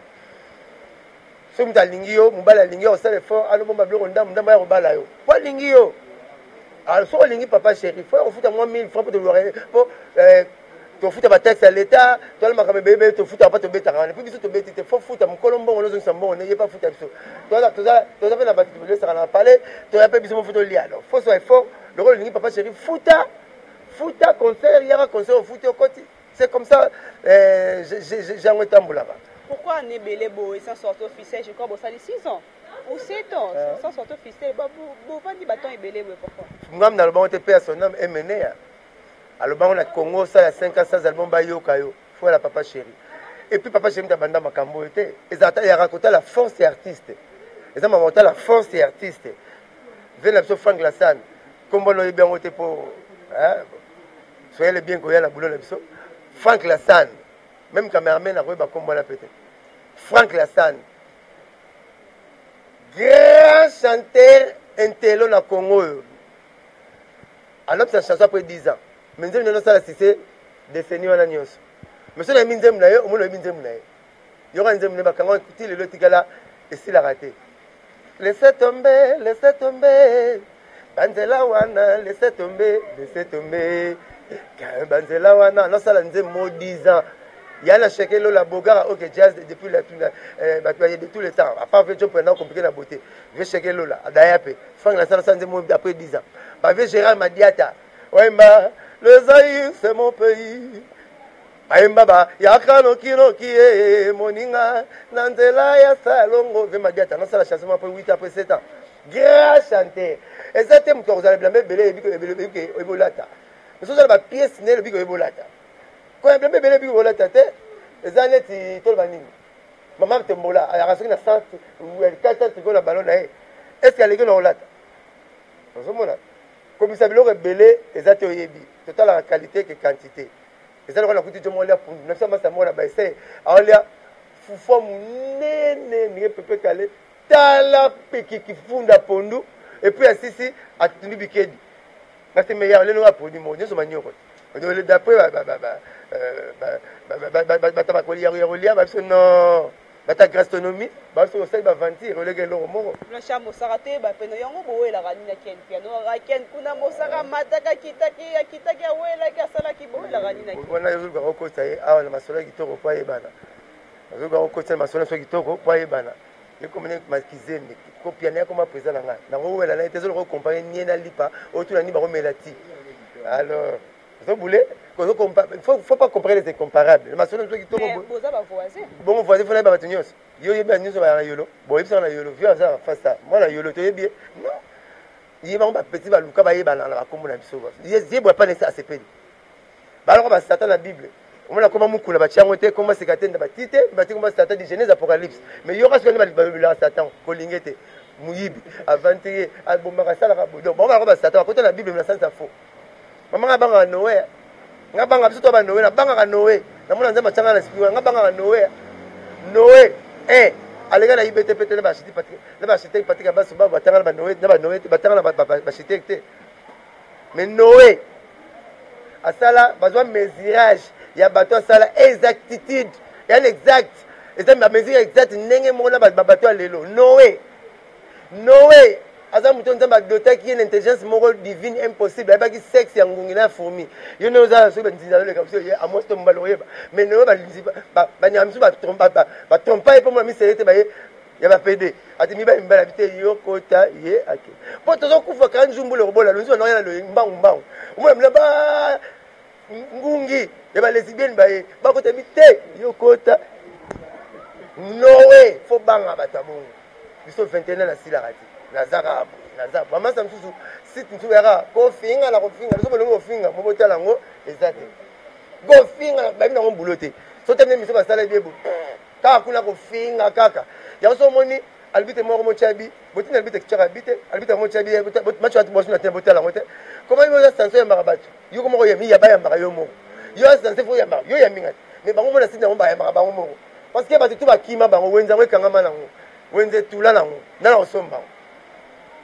Soki moto alingi yo, mobali alingi yo, osala effort, alobomba biloko ndambo ndambo ya kobala yo po alingi yo. Alors soki olingi Papa Chéri, fo ya kofuta mwa 1000 francs mpo tolwaka, mpo tofuta bataxe ya leta, toala makambo ebele tofutaka mpa tobetaka wana. Mpo biso tobeti te, fo futa mokolo mbongo, nozongisa mbongo ne ye mpe afuta biso. Toza mpe na bato tolesaka na palais, toya mpe biso mofu tolia. Donc fo so effort. Lokola olingi Papa Chéri, futa, futa concert, yaka concert, ofuti, okoti. C'est comme ça jango etambolaka. Pourquoi en ebele boye sans sortie officielle? Je crois bosali 6 ans ou 7 ans sans sortie officielle. Bovandi baton ebele boye, pourquoi? Ngam nalobango te mpe ya son âme emenea alobango na Congo, osala 5 ans sans album, bayoka yo. Foyala Papa Chéri. Et puis Papa Chéri mutu abanda makambo oyo te. Ezalaka yaka kotala force ya artiste, eza mama kotala force ya artiste. Ve na biso Frank Lasane, nkombo na oyebi yango te, mpo soyele bien koya na bulo na biso. Frank Lasane, même cameraman akoyeba nkombo wana pe te. Frank Lasane, grand chanteur intello na Congo oyo alobisa chanson après 10 ans, mais nzembo nano osala succès décennie wana nyonso. Mais so nayebi nzembo na ye, omoni oyebi nzembo na ye, yoka nzembo na ye, bakanga ti lelo etikala esilaka te. Laisse tomber, laisse tomber banzela wana, laisse tomber, laisse tomber banzela wana. Nasala nzembo 10 ans ya na Cheke Lola Bogara, OK Jazz depuis la bato bayebi tout le temps, à part ve Joe na compliqué na beauté. Ve Cheke Lola adaya mpe Frank nasala sa nzembo après 10 ans. Bave Gérard Madiata oyemba "Le Zaïre, c'est mon pays", ayemba ba "Yaka nokinoki ye moninga na nzela ya salongo". Ve Madiata nasala chanson après 8 ans, après 7 ans. Grand chanteur eza te moto akozala bilamba ebele eyebi olata, mais ozala bapièce nde elobi koyebi olata. Koya bilamba ebele eyebi olata te, eza neti toloba nini? Mama Tombola ayaka soki na 400 tricot na ballon na ye, est ce que aleki na olata? Ozomona komisa biloko ebele eza te. Oyebi, totalaka qualité que quantité. Eza lokola nakuti jo molia pundu na biso, masa moko na baese aolia fufu monene ndenge pepe kale. Tala kifunda pondu, et puis asisi atundi bikedi parce que meilleur lelo aponi mo nyonso manyoko. D'après bato bakolia ya kolia babiso, non, bata gastronomie babiso kosali baventure oleka eloko moko. Blanchard Mosaka te, bapeno yango bowelaka nini? Aken piano, aken kuna Mosaka amataka, akitaki, akitaki, awelaki, asalaki, bowelaka nini? Wana ozoluka kokotisa ye awa na masolo ya kitoko po ayebana. Ozoluka kokotisa na masolo ya kitoko po ayebana. Ekomi makizembe kopiana, yakoma président na ngai nakowela na ye te. Ezoluka kocompare nie na lipa oyo tuna nini bakomela ti. Alors ozobule, faut pas comparer les incomparables. Masolo biso kitoko. Bongo voisin, fo nayeba bato nyonso. Yo oyebi bato nyonso bayaka Yolo, boyebisaka na Yolo, vieux aza face mwana Yolo, toyebi ye. Non, ye bango bapeti baluka bayebana na bakombo na biso. Ye boya pa nesi asepeli baloko basatan na Bible. Omona koma mukuna batia yango te, koma seka te, bati te, bati koma Satan di Genèse Apocalypse. Mais yoka soki nde balobelaka Satan, kolinge te, moyibi, aventurier, abombaka, asalaka boye. Donc bango balaka ba Satan, bakota na Bible na sens ya faux. Mama nga bangaka Noé. Nga bangaka biso to ba Noé, na bangaka Noé. Namona Nzambe atianga na esprit, nga bangaka Noé. Noé, eh aleka na IBTP te na ba architecte Patrick, na ba architecte Patrick Abaso ba batanga na ba Noé, na ba Noé te, batanga na ba architecte te. Mais Noé asala bazwa mesurage ya bato, asala exactitude yani exact, eza ba mesure exacte ndenge moko na bato ya lelo. Noé, Noé aza moto Nzambe adotaki ye na intelligence moko divine impossible. Ayebaki sexe ya ngungi na ya fourmi. Yo nde oza soki banzinzi azoleka biso ye amosi to mobali oyeba. Mais Noé balinzi banyama misu batrompa ye mpo mona misele te baye ya ba PD ati mibali mibali abi te yo kota ye ake mpo tozokufa kaka nzumbu lokobola lonzi bana ya loye mbangu mbangu omona mina ba ngungi ya ba lesbienne baye bakota bi te yo kota. Noe fo banga bato ya bongo. Biso 21 nasilaka te, naza kaka boye, naza bamasa mosusu site mosusu yaka kofinga na kofinga biso bolongi kofinga mobotala yango eza te kofinga bayebi nango bulo te. So te nde miso basala ebie kaka kuna kofinga kaka yango. So omoni alibite moko motya bi botinda alibite tiaka bi te alibite motya bi match wati bosu na te botala yango te. Koma yo oza sanso yambaka bato yo moko yami yaba yambaka yo moko yo asanse fo yambaka yo yambinga te. Mais bango mona site yango bayambaka bango moko parce que bato tu bakima bango wenze yango ekangama nango wenze etula nango nana kosomba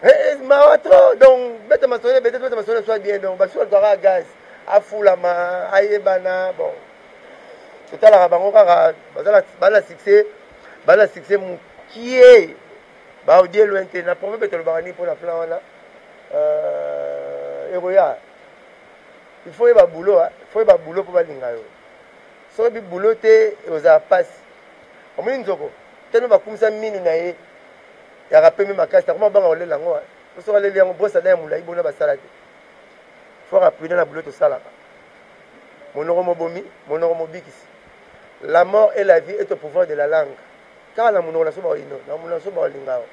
yango mawa trop. Donc beta masolo bete beta masolo soit bien. Donc basusu balukaka gaz afulama ayebana. Bon, totalaka bango kaka bana succès, bana succès mokie baodie loin te. Na proverbe tolobaka nini mpona plan wana? Ekoya il faut yeba boulot, il faut yeba boulot mpo balinga yo. Soki oyebi boulot te, ozala mpasi. Omoni nzoko tano bakumisa minu na ye yaka pembe makasi, akoma banga kolela yango. Po soki aleli yango, brosse ada ya molai bona basala te. Faut rapide na boulot tosalaka. Monoko mobomi, monoko mobikisi. La mort et la vie est au pouvoir de la langue. Kaka na monoko na so baoyino na monoko na so baolinga yo.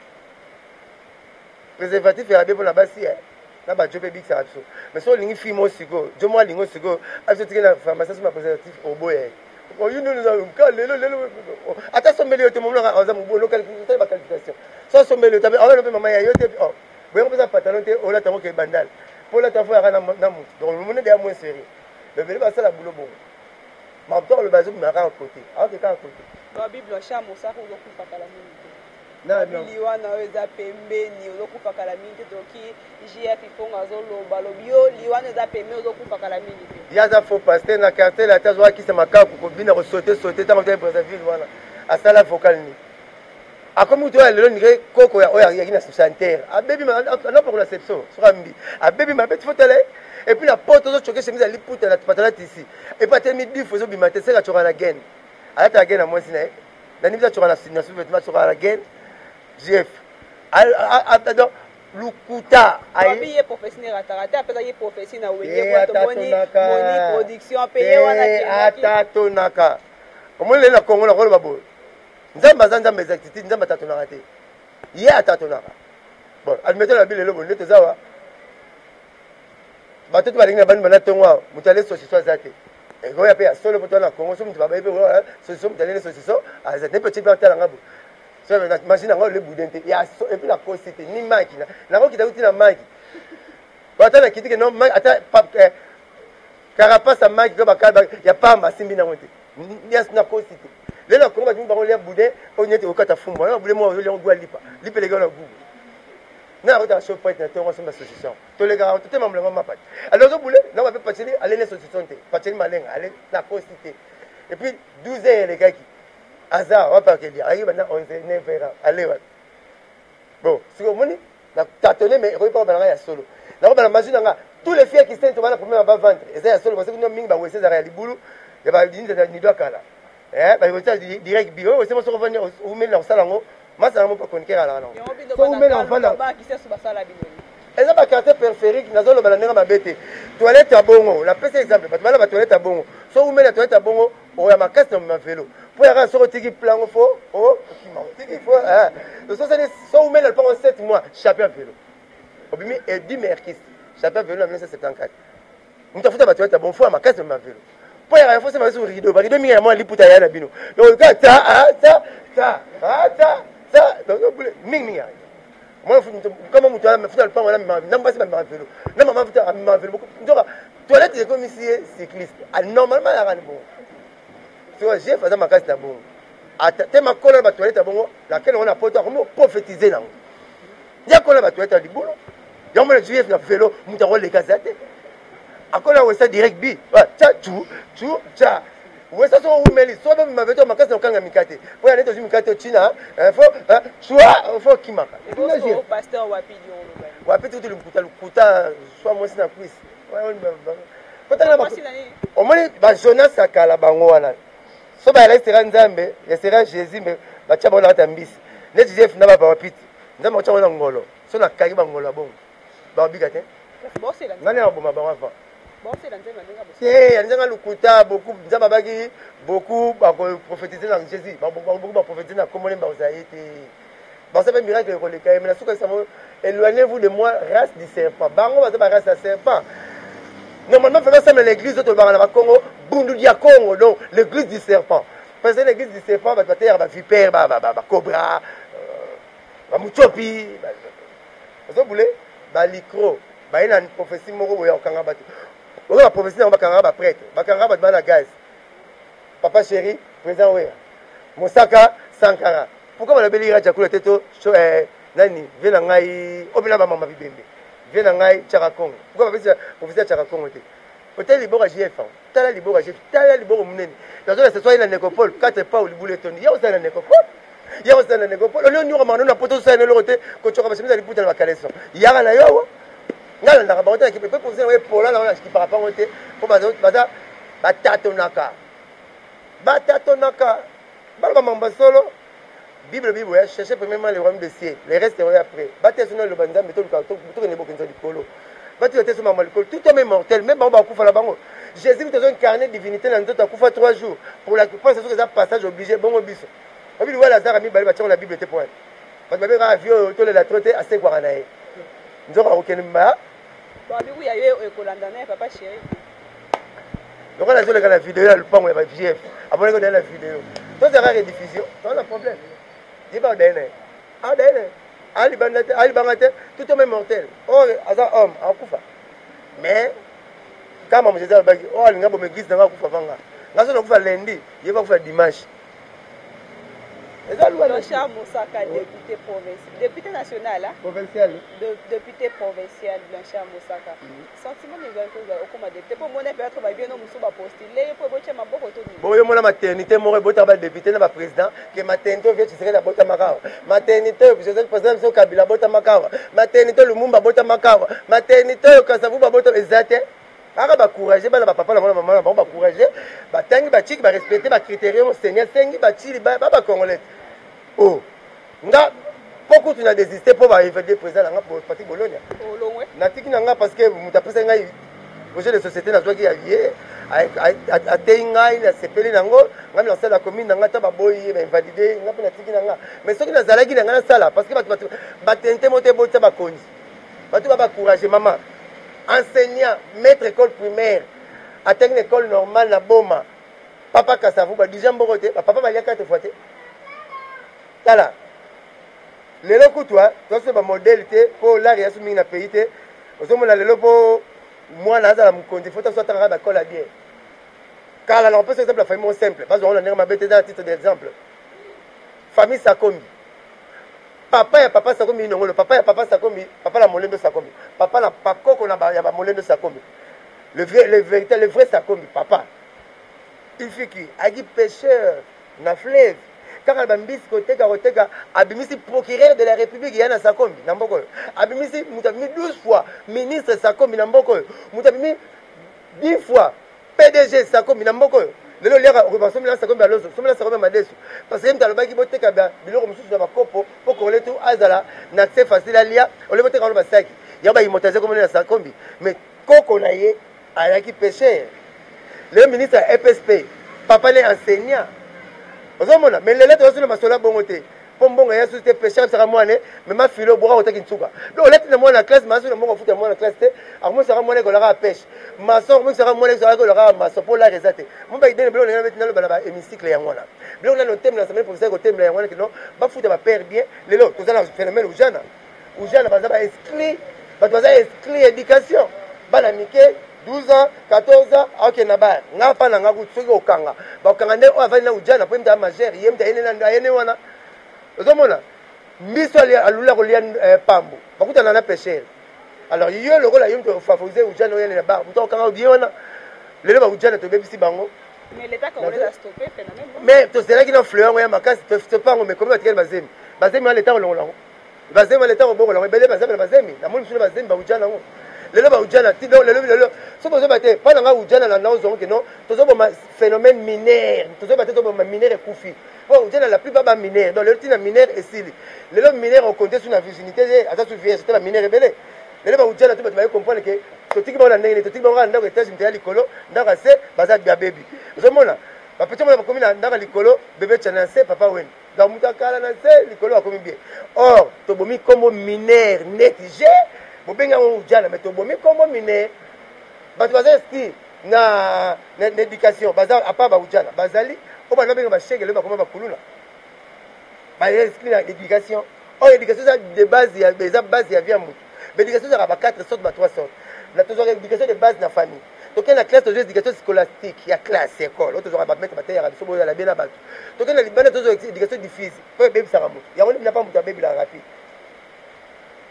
Préservatif ya be mpona basi na bajo mpe ebikisaka biso. Mais soki olingi fille moko sikoyo, jo moko alingi sikoyo abiso tike na pharmacie so ba préservatif, oboya ye. Oyunka lelo lelo ata sombeli yo te, momonaka aza mobolo otali ba qualification. So asombeli yo te, awana mpe mama ya yo te. Boyango mpenza pantalon te, olata yango ke bandal mpo olata fo yaka na motu. Donc omoni deya moins sérieux. Bebele basala bulo bongo, makambo aloba azobima kaka kote, aoke kaka kote. Babi Blanchard Mosaka, ozokufa kala mingi te. Liwa na yo eza pembeni, ozokufa kala mingi te. Toki JF Ifongo azoloba, alobi yo liwa na eza pembeni, ozokufa kala mingi te. Ye aza faux pasteur na quartier la te, azwakisa makaku kobina kosote sote. Ntango te Brazzaville wana asala vocal ni akomi kutu oyo lelo ndike koko ya oyo ayaki na santerre abebi anapakola sepso soki ambi abebi mabe ti fotala ye. Et puis na poto ozocoke chemise ya liputa na patala tisi et puis atelemi difu ezobima te seka acoka na gene alataka gene na mwasi na ye na nimisi acoka na sous-vêtement acoka na gene gf donc lukuta. Ayebi ye prophétie ne rataka te, apesaki prophétie na wenge kwa tomoni moni production pe ye wana. Atatonaka omoni lelo na Congo nakoloba boye, Nzambe aza Nzambe exactitude. Nzambe atatonaka te, ye atatonaka. Bon, admettons na bi lelo boye nde toza wa bato to balingi na bani bana ntongo awa, moto ale saucisson aza te. Ekoya mpe ya solo mpo toa na Congo so moto babayi mpe saucisson, moto alele saucisson aza te. Mpe tie mpe atalanga boye so machine yango le boudin te ya so. Et puis nakosi te ni maki nakokita kuti na maki ata nakiti ke non ata carapace ya maki ko ya pamba asimbi nango te. Nakosi te lelo na Kongo bato bango lia boudin oyo neti okata fumbwa na boudin moko ozolia gwa lipa lipa eleki na gugu na akotaka Shoprite na ntongo asomba saucisson. Tolekaka totema molongo mapati alors ozobule na bape pacheli alene saucisson te pacheli malenga ale nakosi te. Et puis 12 heures elekaki aza wapi akelia ayaki banda 11 9 heures ale wapi. Bon, sikoyo omoni na tatone mais ekoki mpa kobala ngai ya solo nakobala magie na nga. Tous les filles qui sent bana problème ya bas-ventre eza ya solo parce que kuna mingi bawese ezalaka ya libulu ya balinza nido ya kala bakotia direct bi oyo osema soko ovandi umeli na kosala yango masala mo chroniqueur alaka nango so umeli na kovanda eza baquartier périphérique. Nazoloba na ndenge mabe te, toilette ya bongo napesi exemple bato bana batoilette ya bongo. So umeli na toilette ya bongo oya makasi na mavelo mpo yaka soki otiki plango fo okima otiki fo ososani. So umeli na lopango 7 mois champion velo obimi Edi Merkis champion velo na 1974 moto afuta batoilette ya bongo fo ya makasi na mavelo. Mpo yaka fo sema su rideau, ba rideau mingi ya mwa liputa ya na bino. Donc ka ta a ta ta a ta ta donc mingi mingi yaka. Mwana futa kama moto wana futa lupango wana na mwasi bamemaka velo na mama futa amemaka velo nzoka toilette ekomisi ye cycliste. Ah, normalement yaka ni bongo. Soki Jeff aza makasi na bongo ata te makolo na batoilette ya bongo nakende yango na poto akomi prophétise nango ye akola na batoilette ya libulu yango mona jf na velo moto akoleka aza te akola wesa direct bi ca tu tu ca wesa soko owumeli soki bomema veto makasi na kokanga mikate mpo ya neti ozwi mikate otina fo swa fo okimaka wapi tutu lukuta lukuta swa mwasi na kwisi omoni bajonas ya kala bango wana so bayalaki sera nzambe ya sera jésus me batya bango na kati ya mbisi neti jef na bapawapiti nzambe akotya bango na ngolo so nakangi bangolo ya bongo bakobika te nani akoboma bango avant te ya nzanga lokuta beaucoup nzambe abaki beaucoup bakoprophétise na jésus beaucoup baprophétise na kombo nde bakozala ye te baza mpe miracle ekoleka ye me na suka sango éloignez-vous de moi race du serpent. Bango baza ba race ya serpent. Normalement vraiment ça l'église oyo tolobaka na bakongo bundu dia congo, donc l'église du serpent, parce que l'église du serpent bato bateyaka bavipere, bacobra, bamuchopi, ozobule balicro baye na prophétie moko boye ya kokanga bato. Oyo baprophétie yango bakangaka baprêtre, bakangaka bato bana gaz, papa chéri, président Wera, Mosaka, Sankara. Pourquoi balobeli Rajakula te to nani vie na ngai obela bamama bibembe vie na ngai Chaka Congo? Pourquoi bapesi prophétie ya Chaka Congo te? Otali liboko ya JF, tala liboko ya JF, tala liboko monene nazola ce soir ye na nécropole 4 pas libulu etondi ya kosala na nécropole, ya kosala na nécropole. Olio nioka makano na poto osala eloko te, kocoka bachemise ya liputa na bakaleson yaka na yo awa. Ngai nalandaka bango te na kipe mpe prophétie yango epola nango na kipaka pango te mpo baza batatonaka, batatonaka baloba mamba solo. Bible bible ya chercher premièrement le royaume de ciel, le reste oyo après. Bateya sono eloba Nzambe, toluka tokende bokenza likolo, batika te so mamba likolo. Tout homme est mortel, même bango bakufa na bango. Jésus kutu azo incarné divinité na nzoto, akufa 3 jours pour la pense soki eza passage obligé. Bongo biso obi liwa Lazare mibale batiango na Bible te point bato babengaka vie oyo tolela tro te, asekwaka na ye nzoka akokende ma lokola nazoleka na video ya lupango ya ba-vf amonaki odaye na video, tozalaka rediffusion, toza na problème. Yeba odaye na ye, adaye na ye alibanda te, alibanga te. Tout homme est mortel, or aza homme akufa. Mais kama Jésus alobaki oyo alinga boma église nanga akufa vanga nga so nakufa lundi, ye bakufa dimanche. Eza loi. Blanchard Mosaka, député provincial, député national, hein? Provincial. Député provincial Blanchard Mosaka. Sentiment ezali kozala okoma député mpo mona peut-être babino mosusu bapostule mpo ebotya maboko to nini? Boyo mona maternité moko ebotaka badéputé na baprésident ke maternité oyo vie Tshisekedi abotamaka awa, maternité oyo Joseph président biso Kabila abotamaka awa, maternité Lumumba abotamaka awa, maternité oyo Kasavubu abotama eza te. Kaka bacourage bana bapapa na bango na mama na bango, bacourage batangi baciki barespecte bacritérium seigneur sengi bacili ba bacongolais o nga mpo kutu na désiste mpo baévalue président na nga Patrick Bolonia. Natiki na nga parce que moto apesaki ngai projet de société nazwaki ya ye, ateyi ngai, nasepeli nango, ngai nasala commune na ngai. Ata baboyi ye, bainvalide ngai mpe natiki na nga. Mais soki nazalaki na ngai nasala parce que bato batente moto ebotisa bakonzi, bato ba bacourage. Mama enseignant, maître école primaire, atangi na école normale na Boma, papa Kasavu badija mboko te, bapapa balia quatre fois te. Tala lelo kutu toso bamodele te mpo lari yaso mingi na pays te. Ozomona lelo mpo mwana azala mokonzi fo taso atangaka baekole ya bien. Kala na kopesa exemple ya famille moko simple, bazwango na ndenge mabe te, eza na titre d'exemple. Famille Sakombi, papa ya papa Sakombi Inongolo, papa ya papa Sakombi, papa na Molendo Sakombi, papa na pakoko na ya bamolendo Sakombi, le vrai, le véritable, le vrai Sakombi. Papa ifiki aki pêcheur na fleuve kaka na bambisi koteka koteka, abimisi procureur de la République ya na Sakombi na mboka oyo, abimisi moto abimi 12 fois ministre Sakombi na mboka oyo, moto abimi 10 fois PDG Sakombi na mboka oyo. Lelo oliaka basomela Sakombi ya loso, somela Sakombi ya madesu, parce que moto alobaki boteka biloko mosusu na bakopo mpo congolais tu azala na accès facile alia olie, boteka wana basaki yango baimmortalise komona na Sakombi. Mais koko na ye ayaki pêcheur, lelo ministre ya EPSP, papa ne enseignant. Ozomona, mais lelo tozosuna masolo ya bongo te. Mpo mbongo ya susu te, pêcheur abisaka mwana mema filo boka kotaki nsuka. Donc olati na mwana classe, maso na mbongo afuta mwana classe te, akomonisaka mwana ekolaka ya pêche. Maçon akomonisaka mwana ekolaka ya maçon mpo lare eza te. Mo ba idée biloko ndenge naloba na ba hémicycle yango wana. Biloko nano otemela assemblée provinciale kotemela yango wana kino bafuta ba père bien. Lelo toza na phénomène ujana. Ujana baza ba exclus, bato baza exclus éducation. Bana mike 12 ans, 14 ans, akokende na bar. Nga mpa na nga kutu soki okanga, bakokanga nde oyo avandi na ujana mpo ye moto aza majeur, ye moto ayene wana. Ozomona mbiso alula kolia pambu, bakutana na pêcheur. Alors yo lokola yo moto ofavorise ujana oyene na bar, moto akokanga bien wana. Lelo ba ujana tobebisi bango. Mais l'État congolais a stoppé phénomène. Mais tozelaki na fleur yango ya makasi, tostoppe yango, mais komi batikali bazemi. Bazemi wana l'État kolongola yango. Bazemi wana l'État kobokola yango, ebele bazemi na bazemi. Namoni biso na bazemi ba ujana yango. Lelo ba ujana ti donc lelo lelo soki bozoba te mpa na nga ujana na naozongo ke non, tozoboma phénomène minaire, tozoba te toboma minaire ekufi. Po ujana la plupart ba minaire, donc lelo tina minaire esili. Lelo minaire okonte su na virginité te, aza su vierge te, ba minaire ebele. Lelo ba ujana to bato baye comprendre ke totiki bango na ndenge nini, totiki bango kaka ndako etage moto ya likolo, ndako ya se baza babebi. Ozomona bapeti mona bakomi na ndako ya likolo, bebe tshana na se, papa weni. Donc moto akala na se likolo bakomi bien. Or tobomi kombo minaire neti g bobengi yango ujana, mais tobomi kombo minaire. Bato baza inscrit na éducation, baza à part ba ujana, bazali oyo bana babenga bashege, lelo bakoma bakuluna, baza inscrit na éducation. Oyo éducation eza de base ya, eza base ya vie ya motu. Ba éducation ezalaka ba 4 sortes, ba 3 sortes. Na tozwaka éducation de base na famille, tokende na classe tozwa éducation scolastique ya classe école, oyo tozwaka bamaître bateyaka biso boyala bien na bato. Tokende na libanda tozwa éducation diffuse mpo ebebisaka motu, yango nde pa moto abebelaka rapide.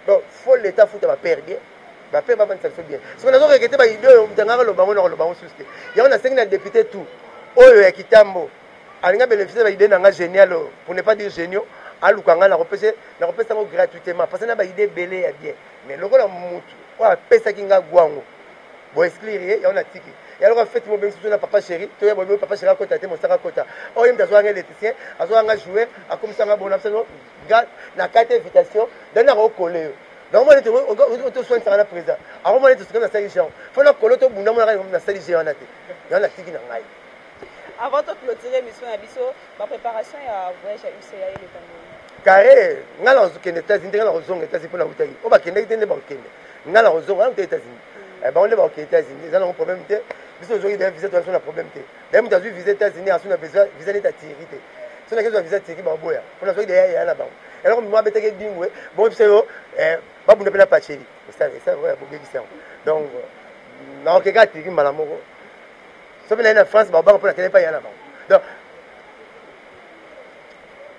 Donc faut l'état futa bapère bien, bapère bavandisa biso bien. Soki nazo regretter ba idée oyo moto angaka loba yango, nakoloba yango susu te. Yango nasengi na député tout oyo ya Kitambo alinga bénéficier ba idée na nga génial oyo, pour ne pas dire géniaux, aluka nga, nakopesa yango gratuitement parce que na ba idée ebele ya bien. Mais lokola motu oyo apesaki nga gwango bo exclure ye, yango natiki ya lokola feti mobengisi biso na papa chéri, toya boye papa chéri akota te, mosaka akota. Oyo ye moto azwaka nga électricien, azwaka nga joueur, akomisa nga bona biso nga na kati invitation dan nakokole yo. Donc mona neti toswanisaka na président, akomona neti soki nasali genre fo na kolo tobunda, monaka nasali ge wana te, yango natiki na ngai. Avant de clôturer émission ya biso, ba préparation ya voyage ya UCA eleka ndenge? Carré, nga na kozokende États-Unis te, nga na kozonga États-Unis mpo nautaki oyo bakendaki te nde bakokende, nga na kozonga wana te États-Unis. Bango nde bakokende États-Unis, eza nango problème te. Biso tozwaki d'ailleurs visa, toza na problème te. D'ailleurs moto azwi visa États-Unis asu na visa neti atiri te, so nake zwa visa Turquie baboya mpo nazwaki d'ailleurs ya na bango. Eloko mimo abetaki edingwe bongo biso yo babunda mpe na pacheli bobebisi yango. Donc nakokeka Turquie mbala moko, soki naye na France babanga mpo nakende epai ya na bango. Donc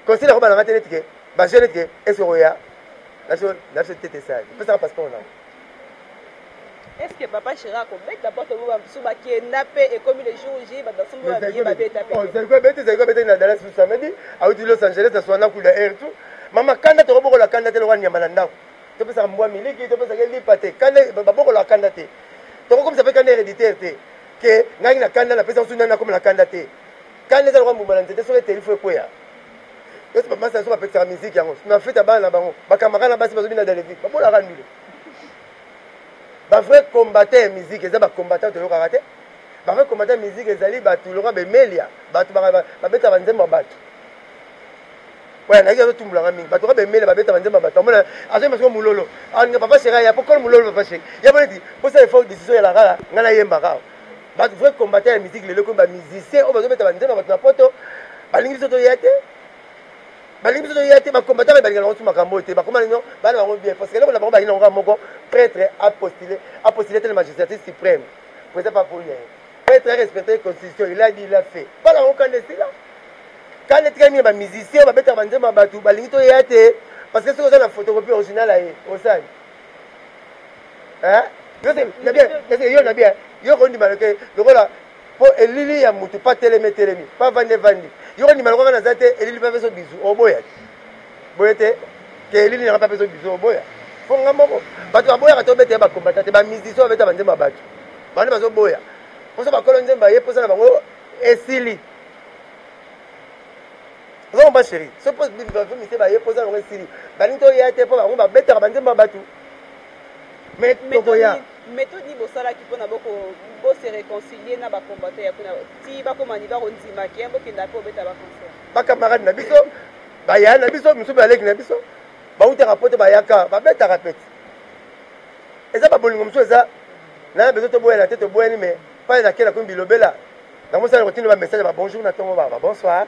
conseil nakobana nanga te neti ke bajeune neti ke est ce oya na biso te te sali opesaka passeport nango. Est-ce que papa chéri akobeta porte bo bamosusu bakenda mpe ekomi le jour J, bato basombi babiye babeta mpe? Zaiko ebeti, Zaiko ebetaki na Dallas samedi, awuti Los Angeles na swana kuda air tout. Mama kanda tokobokola kanda te lokola nyama na ndako. Topesaka mbwa miliki, topesaka lipa te. Kanda babokola kanda te. Tokokomisa mpe kanda héréditaire te. Ke ngai na kanda napesa mosusu nani nakoma na kanda te. Kanda eza lokola mbuma na nzete, soki eteli fo ekweya. Yosi bamasa so bapekisaka miziki yango na fete ya bana na bango, bakamaka na basi bazobina dalevi, babolaka ndule. Ba vrai combattant ya musique eza ba combattant toyokaka te. Ba vrai combattant ya musique ezali bato lokola bemelia, bato babeta banzembo ya bato. Oya nayaki azotumbulanga mingi, bato lokola bemelia babeta banzembo ya bato. Amona azoyemba siko mololo, alinga papa chéri aya po kolo mololo, papa chéri ya bona neti posa effort décision ya kaka ngai nayembaka. Bato vrai combattant ya musique lelo komi ba musicien oyo bazobeta banzembo ya bato na poto, balingi biso toya te, balingi biso toya te. Bakombataka balingaka bango su makambo oyo te, bakoma nino bana bango bien parce que eloko na bango balingi nango kaka moko, prêtre apostile, apostile te na magistrature suprême, président pa poli ya ye, prêtre a respecté constitution, il a dit, il a fait. Bana bango kanda esila, kanda etikali mingi. Bamusicien babetaka banzembo ya bato balingi toya te parce que soki oza na photocopie originale ya ye osali yo na bien, yo kondima ke lokola mpo elili ya motu pa telemi etelemi pa vandi evandi, yo kondima lokola naza te elili pa peso bizu oboya te boye te ke elili nanga pa peso bizu oboya mpo nga moko. Bato baboyaka tobeta ye bakombata te, bamusicien babeta banzembo ya bato bango bazoboya mposo bakolo nzembo aye mposa na bango esili. Ozomba chéri, so mpo misie baye mposa na bango esili, balingi toya te mpo bango babetaka banzembo ya bato, mais tokoya. Méthode nini bosalaki mpona bose réconcilier na bacombattant ya kuna ti bakoma niva kondimaki bokenda mpe obeta baconcert? Bacamarade na biso Bayaya na biso mosusu, baleki na biso bautaka poto, bayaka babetaka peti. Eza babolingo mosusu eza na besoin toboyana te, toboyani, mais pai nake nakomi bilobela namosala kotinda bamessage ba bonjour na ntongo, ba bonsoir,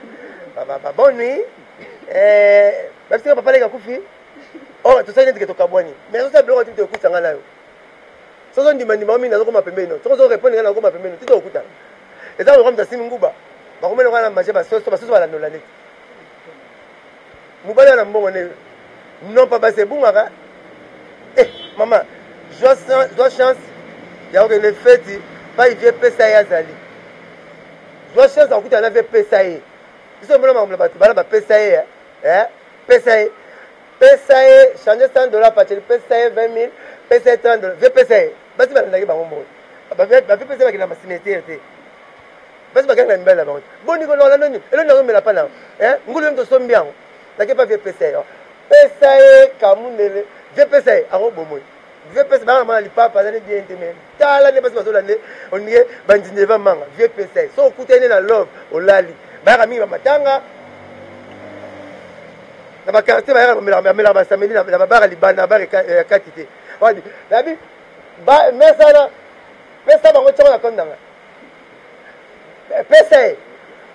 ba bonne nuit, babisika papa leki akufi. Or tosali neti ke tokabwani, mais azosala biloko tini toyokutisa ngai na yo. Soki ondimandima mingi, nazokoma pembeni no, soki ozorépondre ngai, nakokoma pembeni ti tokokutana. Eza lokola moto asimi nguba, bakomeli lokola na maje, basoso basoso balandola neti mobali wana mbongo ne non pa basi ebungaka. Eh mama, zwa chance ya kokende feti pai vie pesa ye, azali zwa chance akokutana na vie pesa ye. Biso omona makambo na bato bana bapesa ye, eh pesa ye, pesa ye, change 100 $, pacheli pesa ye 20 000, pesa ye 30 $, vie pesa ye. Basi balandaki bango mbongo, bavi pesa, bakenda macimetière te, basi bakanga na mibali na bango te. Boni kolongola noni eloni nazomela mpa na ngulu yo tosombi yango, nake pa vie pesa ye, pesa ye kamundele, vie pesa ye ako bomoi, vie pesa banga mwana lipapa azali bien te. Mais tala nde basi bazolande ondike bandindi eva manga, vie pesa ye. So okutani na love, olali, bayaka mingi bamatanga na baquartier, bayaka bamelaka basamedi na babara libanda, na bare ya kati te. Nabi mesana pesa bango tiango na konde nanga, pesa ye.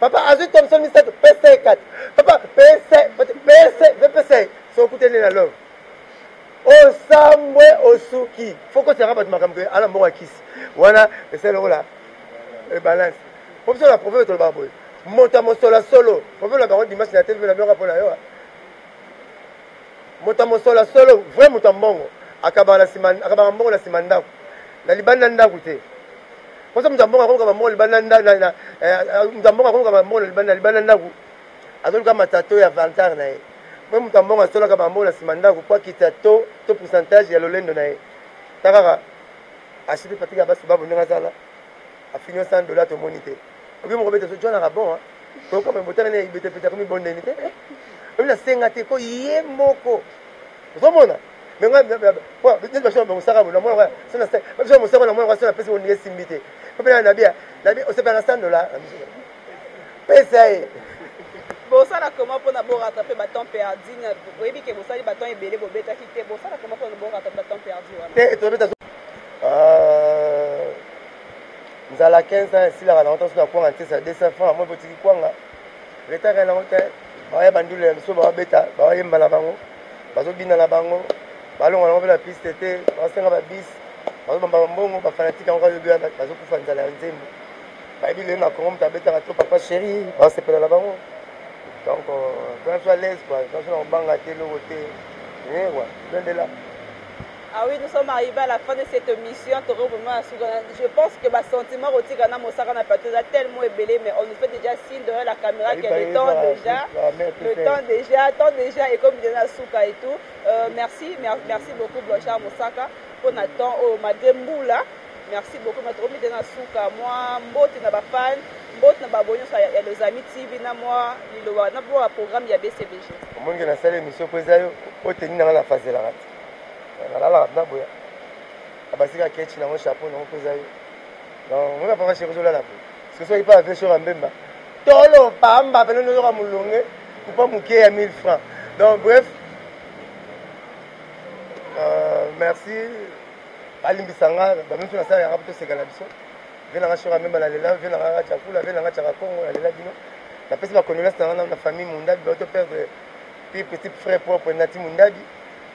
Papa azwi thomson misato, pesa ye 4, papa pesa, pesa, pesa ye. So okutani na love, osambwe, osuki. Fo kotiaka bato makambo ke ala mbongo ya kisi wana esali lokola balance. Po biso na proverbe tolobaka boye: moto ya mosolo ya solo, proverbe na bango dimanche na tv na biloko mpo na yo. Moto ya mosolo ya solo, vrai moto ya mbongo, akabaka mbongo na nsima ndako, na libanda ndako te. Poso moto ya mbongo akomokaba mbongo libanda, moto ya mbongo akomokaba mbongo na libanda ndako, azoluka matato ya vantard na ye. Po moto ya mbongo asolaka bambongo na nsima ndako po akita to pourcentage ya lolendo na ye. Ta kaka achete patrik abasu babu ndenge azala afini 100 $, tomoni te obi moko bete so bon tokama botanga ne ibetepete akomi bondeni te, obi nasenga te ko ye moko ozomona. Mais neti baso mosaka bo namona biso mosaka, namona so napesi ondenge esimbi te, po mpe nabia nabi osepela na 100 $, pesa ye. Bosala comment mpona borattraper batemps perdu? Oyebi ke bosali batemps ebele bobetaki te. Bosala comment mpona borattraper batemps perdu wana? Te, tobeta nzala 15 ans esilaka nango. Ntanso na kwanga ntesa 200 francs, moi botiki kwanga retard nango te. Baya bandule ya biso, bawabeta, bawayemba na bango, bazobina na bango, balonga nango mpe na piste te, basenga babis, bazobamba bambongo. Bafanatike yango kayobi wana bazokufa nzala ya nzembo. Bayebi lelo na Congo moto abetaka to papa chéri, basepela na bango. Donc toza so à l'aise quoi, toza so na kobanga te, eloko te quoi, loin de là. Ah oui, nous sommes arrivés à la fin de cette émission. Je pense que ma sentiment rotika na mosaka na plateau tellement ebele, mais on nous fait déjà signe derrière la caméra qu'il y a le temps déjà, le temps déjà, temps déjà, et comme déjà souka et tout. Merci, merci beaucoup Blanchard Mosaka pour notre temps au Mademboula. Merci beaucoup. Ma tromi na souka, moi mbote na ba fan, mbote na ba bonyo ya les amis TV na moi liloba na pour programme ya BCBG. Omongi na sala émission po eza yo oteni nanga na fazelaka te, nalalaka na boya abasika kechi nango chapeau nango mpo eza yo. Donc moka papa chéri ozolala boye, parce que soki pa ave shoka mbemba tolo pamba pene noyoka molonge kupa moke ya 1000 francs. Donc bref, merci. Balimbisa nga bamiso nasala yanga po toseka na biso. Ve nanga shoka mbemba nalela, ve nanga chakula, ve nanga chaka Kongo nalela bino. Napesi bacondoléance nanga na famille Mundabi, bato perdre puis petit frère propre Nati Mundabi.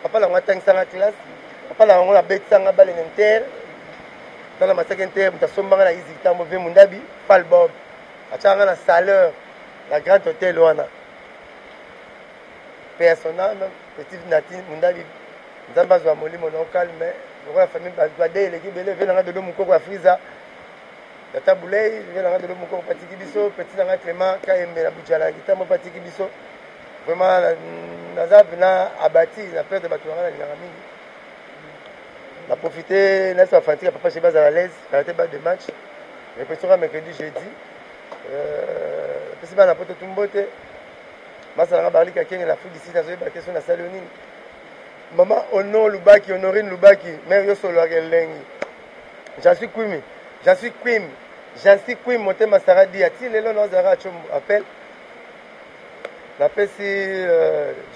Papa nango atangisanga classe, papa na yango abetisanga bale na inter, tala masaki inter, moto asombanga na Izi Tambo ve Mundabi Falbob, atiaka nga na saleur na Grand Hôtel wana. Paix à son âme, petit Nati Mundabi, Nzambe azwa molimo na calme. Lokola famille bade eleki ebele, ve nanga Dodo Mokoko ya Friza, tata Bulei, ve nanga Dodo Mokoko patiki biso, petit nanga Clément Kayembe na Bujala Kitambo patiki biso. Vraiment naza mpena abati na perte bato nanga nalingaka mingi. Na profite nasi bafantique ya papa chez bazala l'aise kala te ba de match répétition ka mercredi, jeudi. Apesi bana poto tumbote, masalanga barlika kenge na Afrique d'ici. Nazoyeba te so nasali yo nini. Mama Ono Lubaki, Honorine Lubaki, mare yo sololaka elengi. J'en suis kwimi, j'en suis kwimi, j'en suis kwimi. Motema Sara Dia ti lelo nazalaka atio appel. Napesi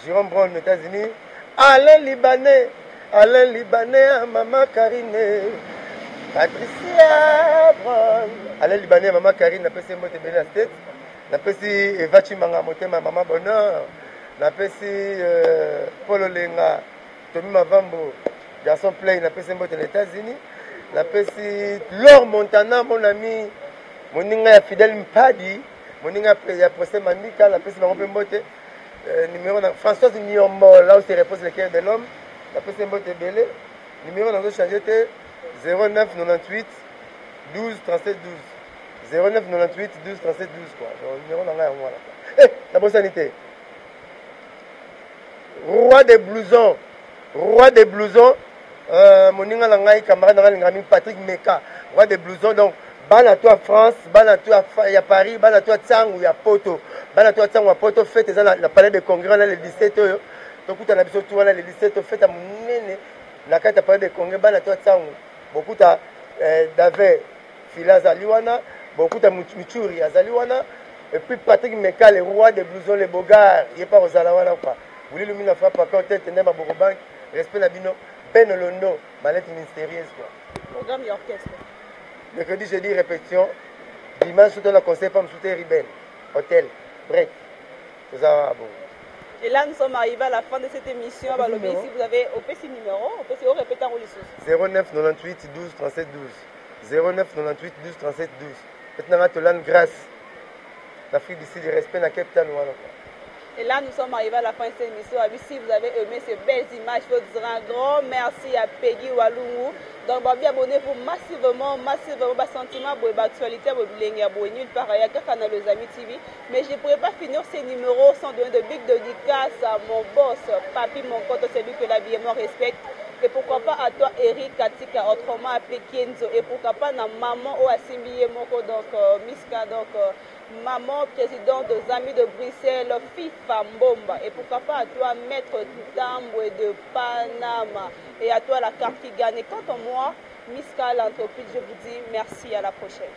Jerome Brown na États-Unis, Alain Libanais, Alain Libanais, Mama Karine, Patricia Brown, Alain Libanais, Mama Karine, napesi mbote ebele na States. Napesi Eva Chimanga motema Mama Bonheur, napesi Paul Olenga, Tommy Mavambo, garçon play, napesi mbote na États-Unis. Napesi Laure Montana, mon ami, moninga ya Fidèle Mpadi, moninga ya Procès Mandika, napesi bango mpe mbote. Numéro na Françoise Niombo, là où se repose le cœur de l'homme, napesi mbote ebele. Numéro nazo changer te, 09 98 12 37 12, 09 98 12 37 12 quoi. Donc, numéro na ngai yango wana quoi. Nabosani te, roi des blousons, roi des blousons, moninga na ngai, camarade na ngai alingaka mingi, Patrick Meka, roi des blousons. Donc bana to ya France, bana to ya Paris, bana to ya Tsangu ya Poto, bana to ya Tsangu ya Poto, fête eza na palais de congrès wana le 17 oyo, tokutana biso tu wana le 17, fête ya monene na kati ya palais de congrès. Bana to ya Tsangu, bokuta David Fila azali wana, bokuta Michuri azali wana, et puis Patrick Meka, le roi des blousons, le bogard, ye pa kozala wana quoi. Wili Lumina frappe encore tête nde maboko bank, respect na bino. Ben Olondo, mallette mystérieuse quoi. Programme et orchestre. Mercredi, jeudi, répétition. Dimanche, surtout le conseil, femme sous Riben. Hôtel, break. C'est ça, bon. Et là, nous sommes arrivés à la fin de cette émission. Balobi, si vous avez au petit numéro, au petit, au répétant ou les sous. 09 98 12 37 12. 09 98 12 37 12. Maintenant, Tolan Grâce. L'Afrique d'ici, du respect, na Cape Town, voilà, quoi. Et là, nous sommes arrivés à la fin de cette émission. Si vous avez aimé ces belles images, je vous dire un grand merci à Peggy Walungu. Donc, bah, bien abonnez-vous massivement, massivement, bah, sentiment, bah, bah, actualité, bah, bilingue, bah, nulle part ailleurs, kaka na Les Amis TV. Mais je ne pourrais pas finir ces numéros sans donner de big dédicaces à mon boss, Papi Monkoto, celui que l'habillement respecte. Et pourquoi pas à toi, Eric Katika, autrement appelé Kenzo. Et pourquoi pas à maman ou à Simbiye Moko, donc Miska, donc maman présidente des Amis de Bruxelles, FIFA Mbomba. Et pourquoi pas à toi, Maître Tambwe de Panama. Et à toi, la carte qui gagne. Et quant à moi, Miska, l'entreprise, je vous dis merci, à la prochaine.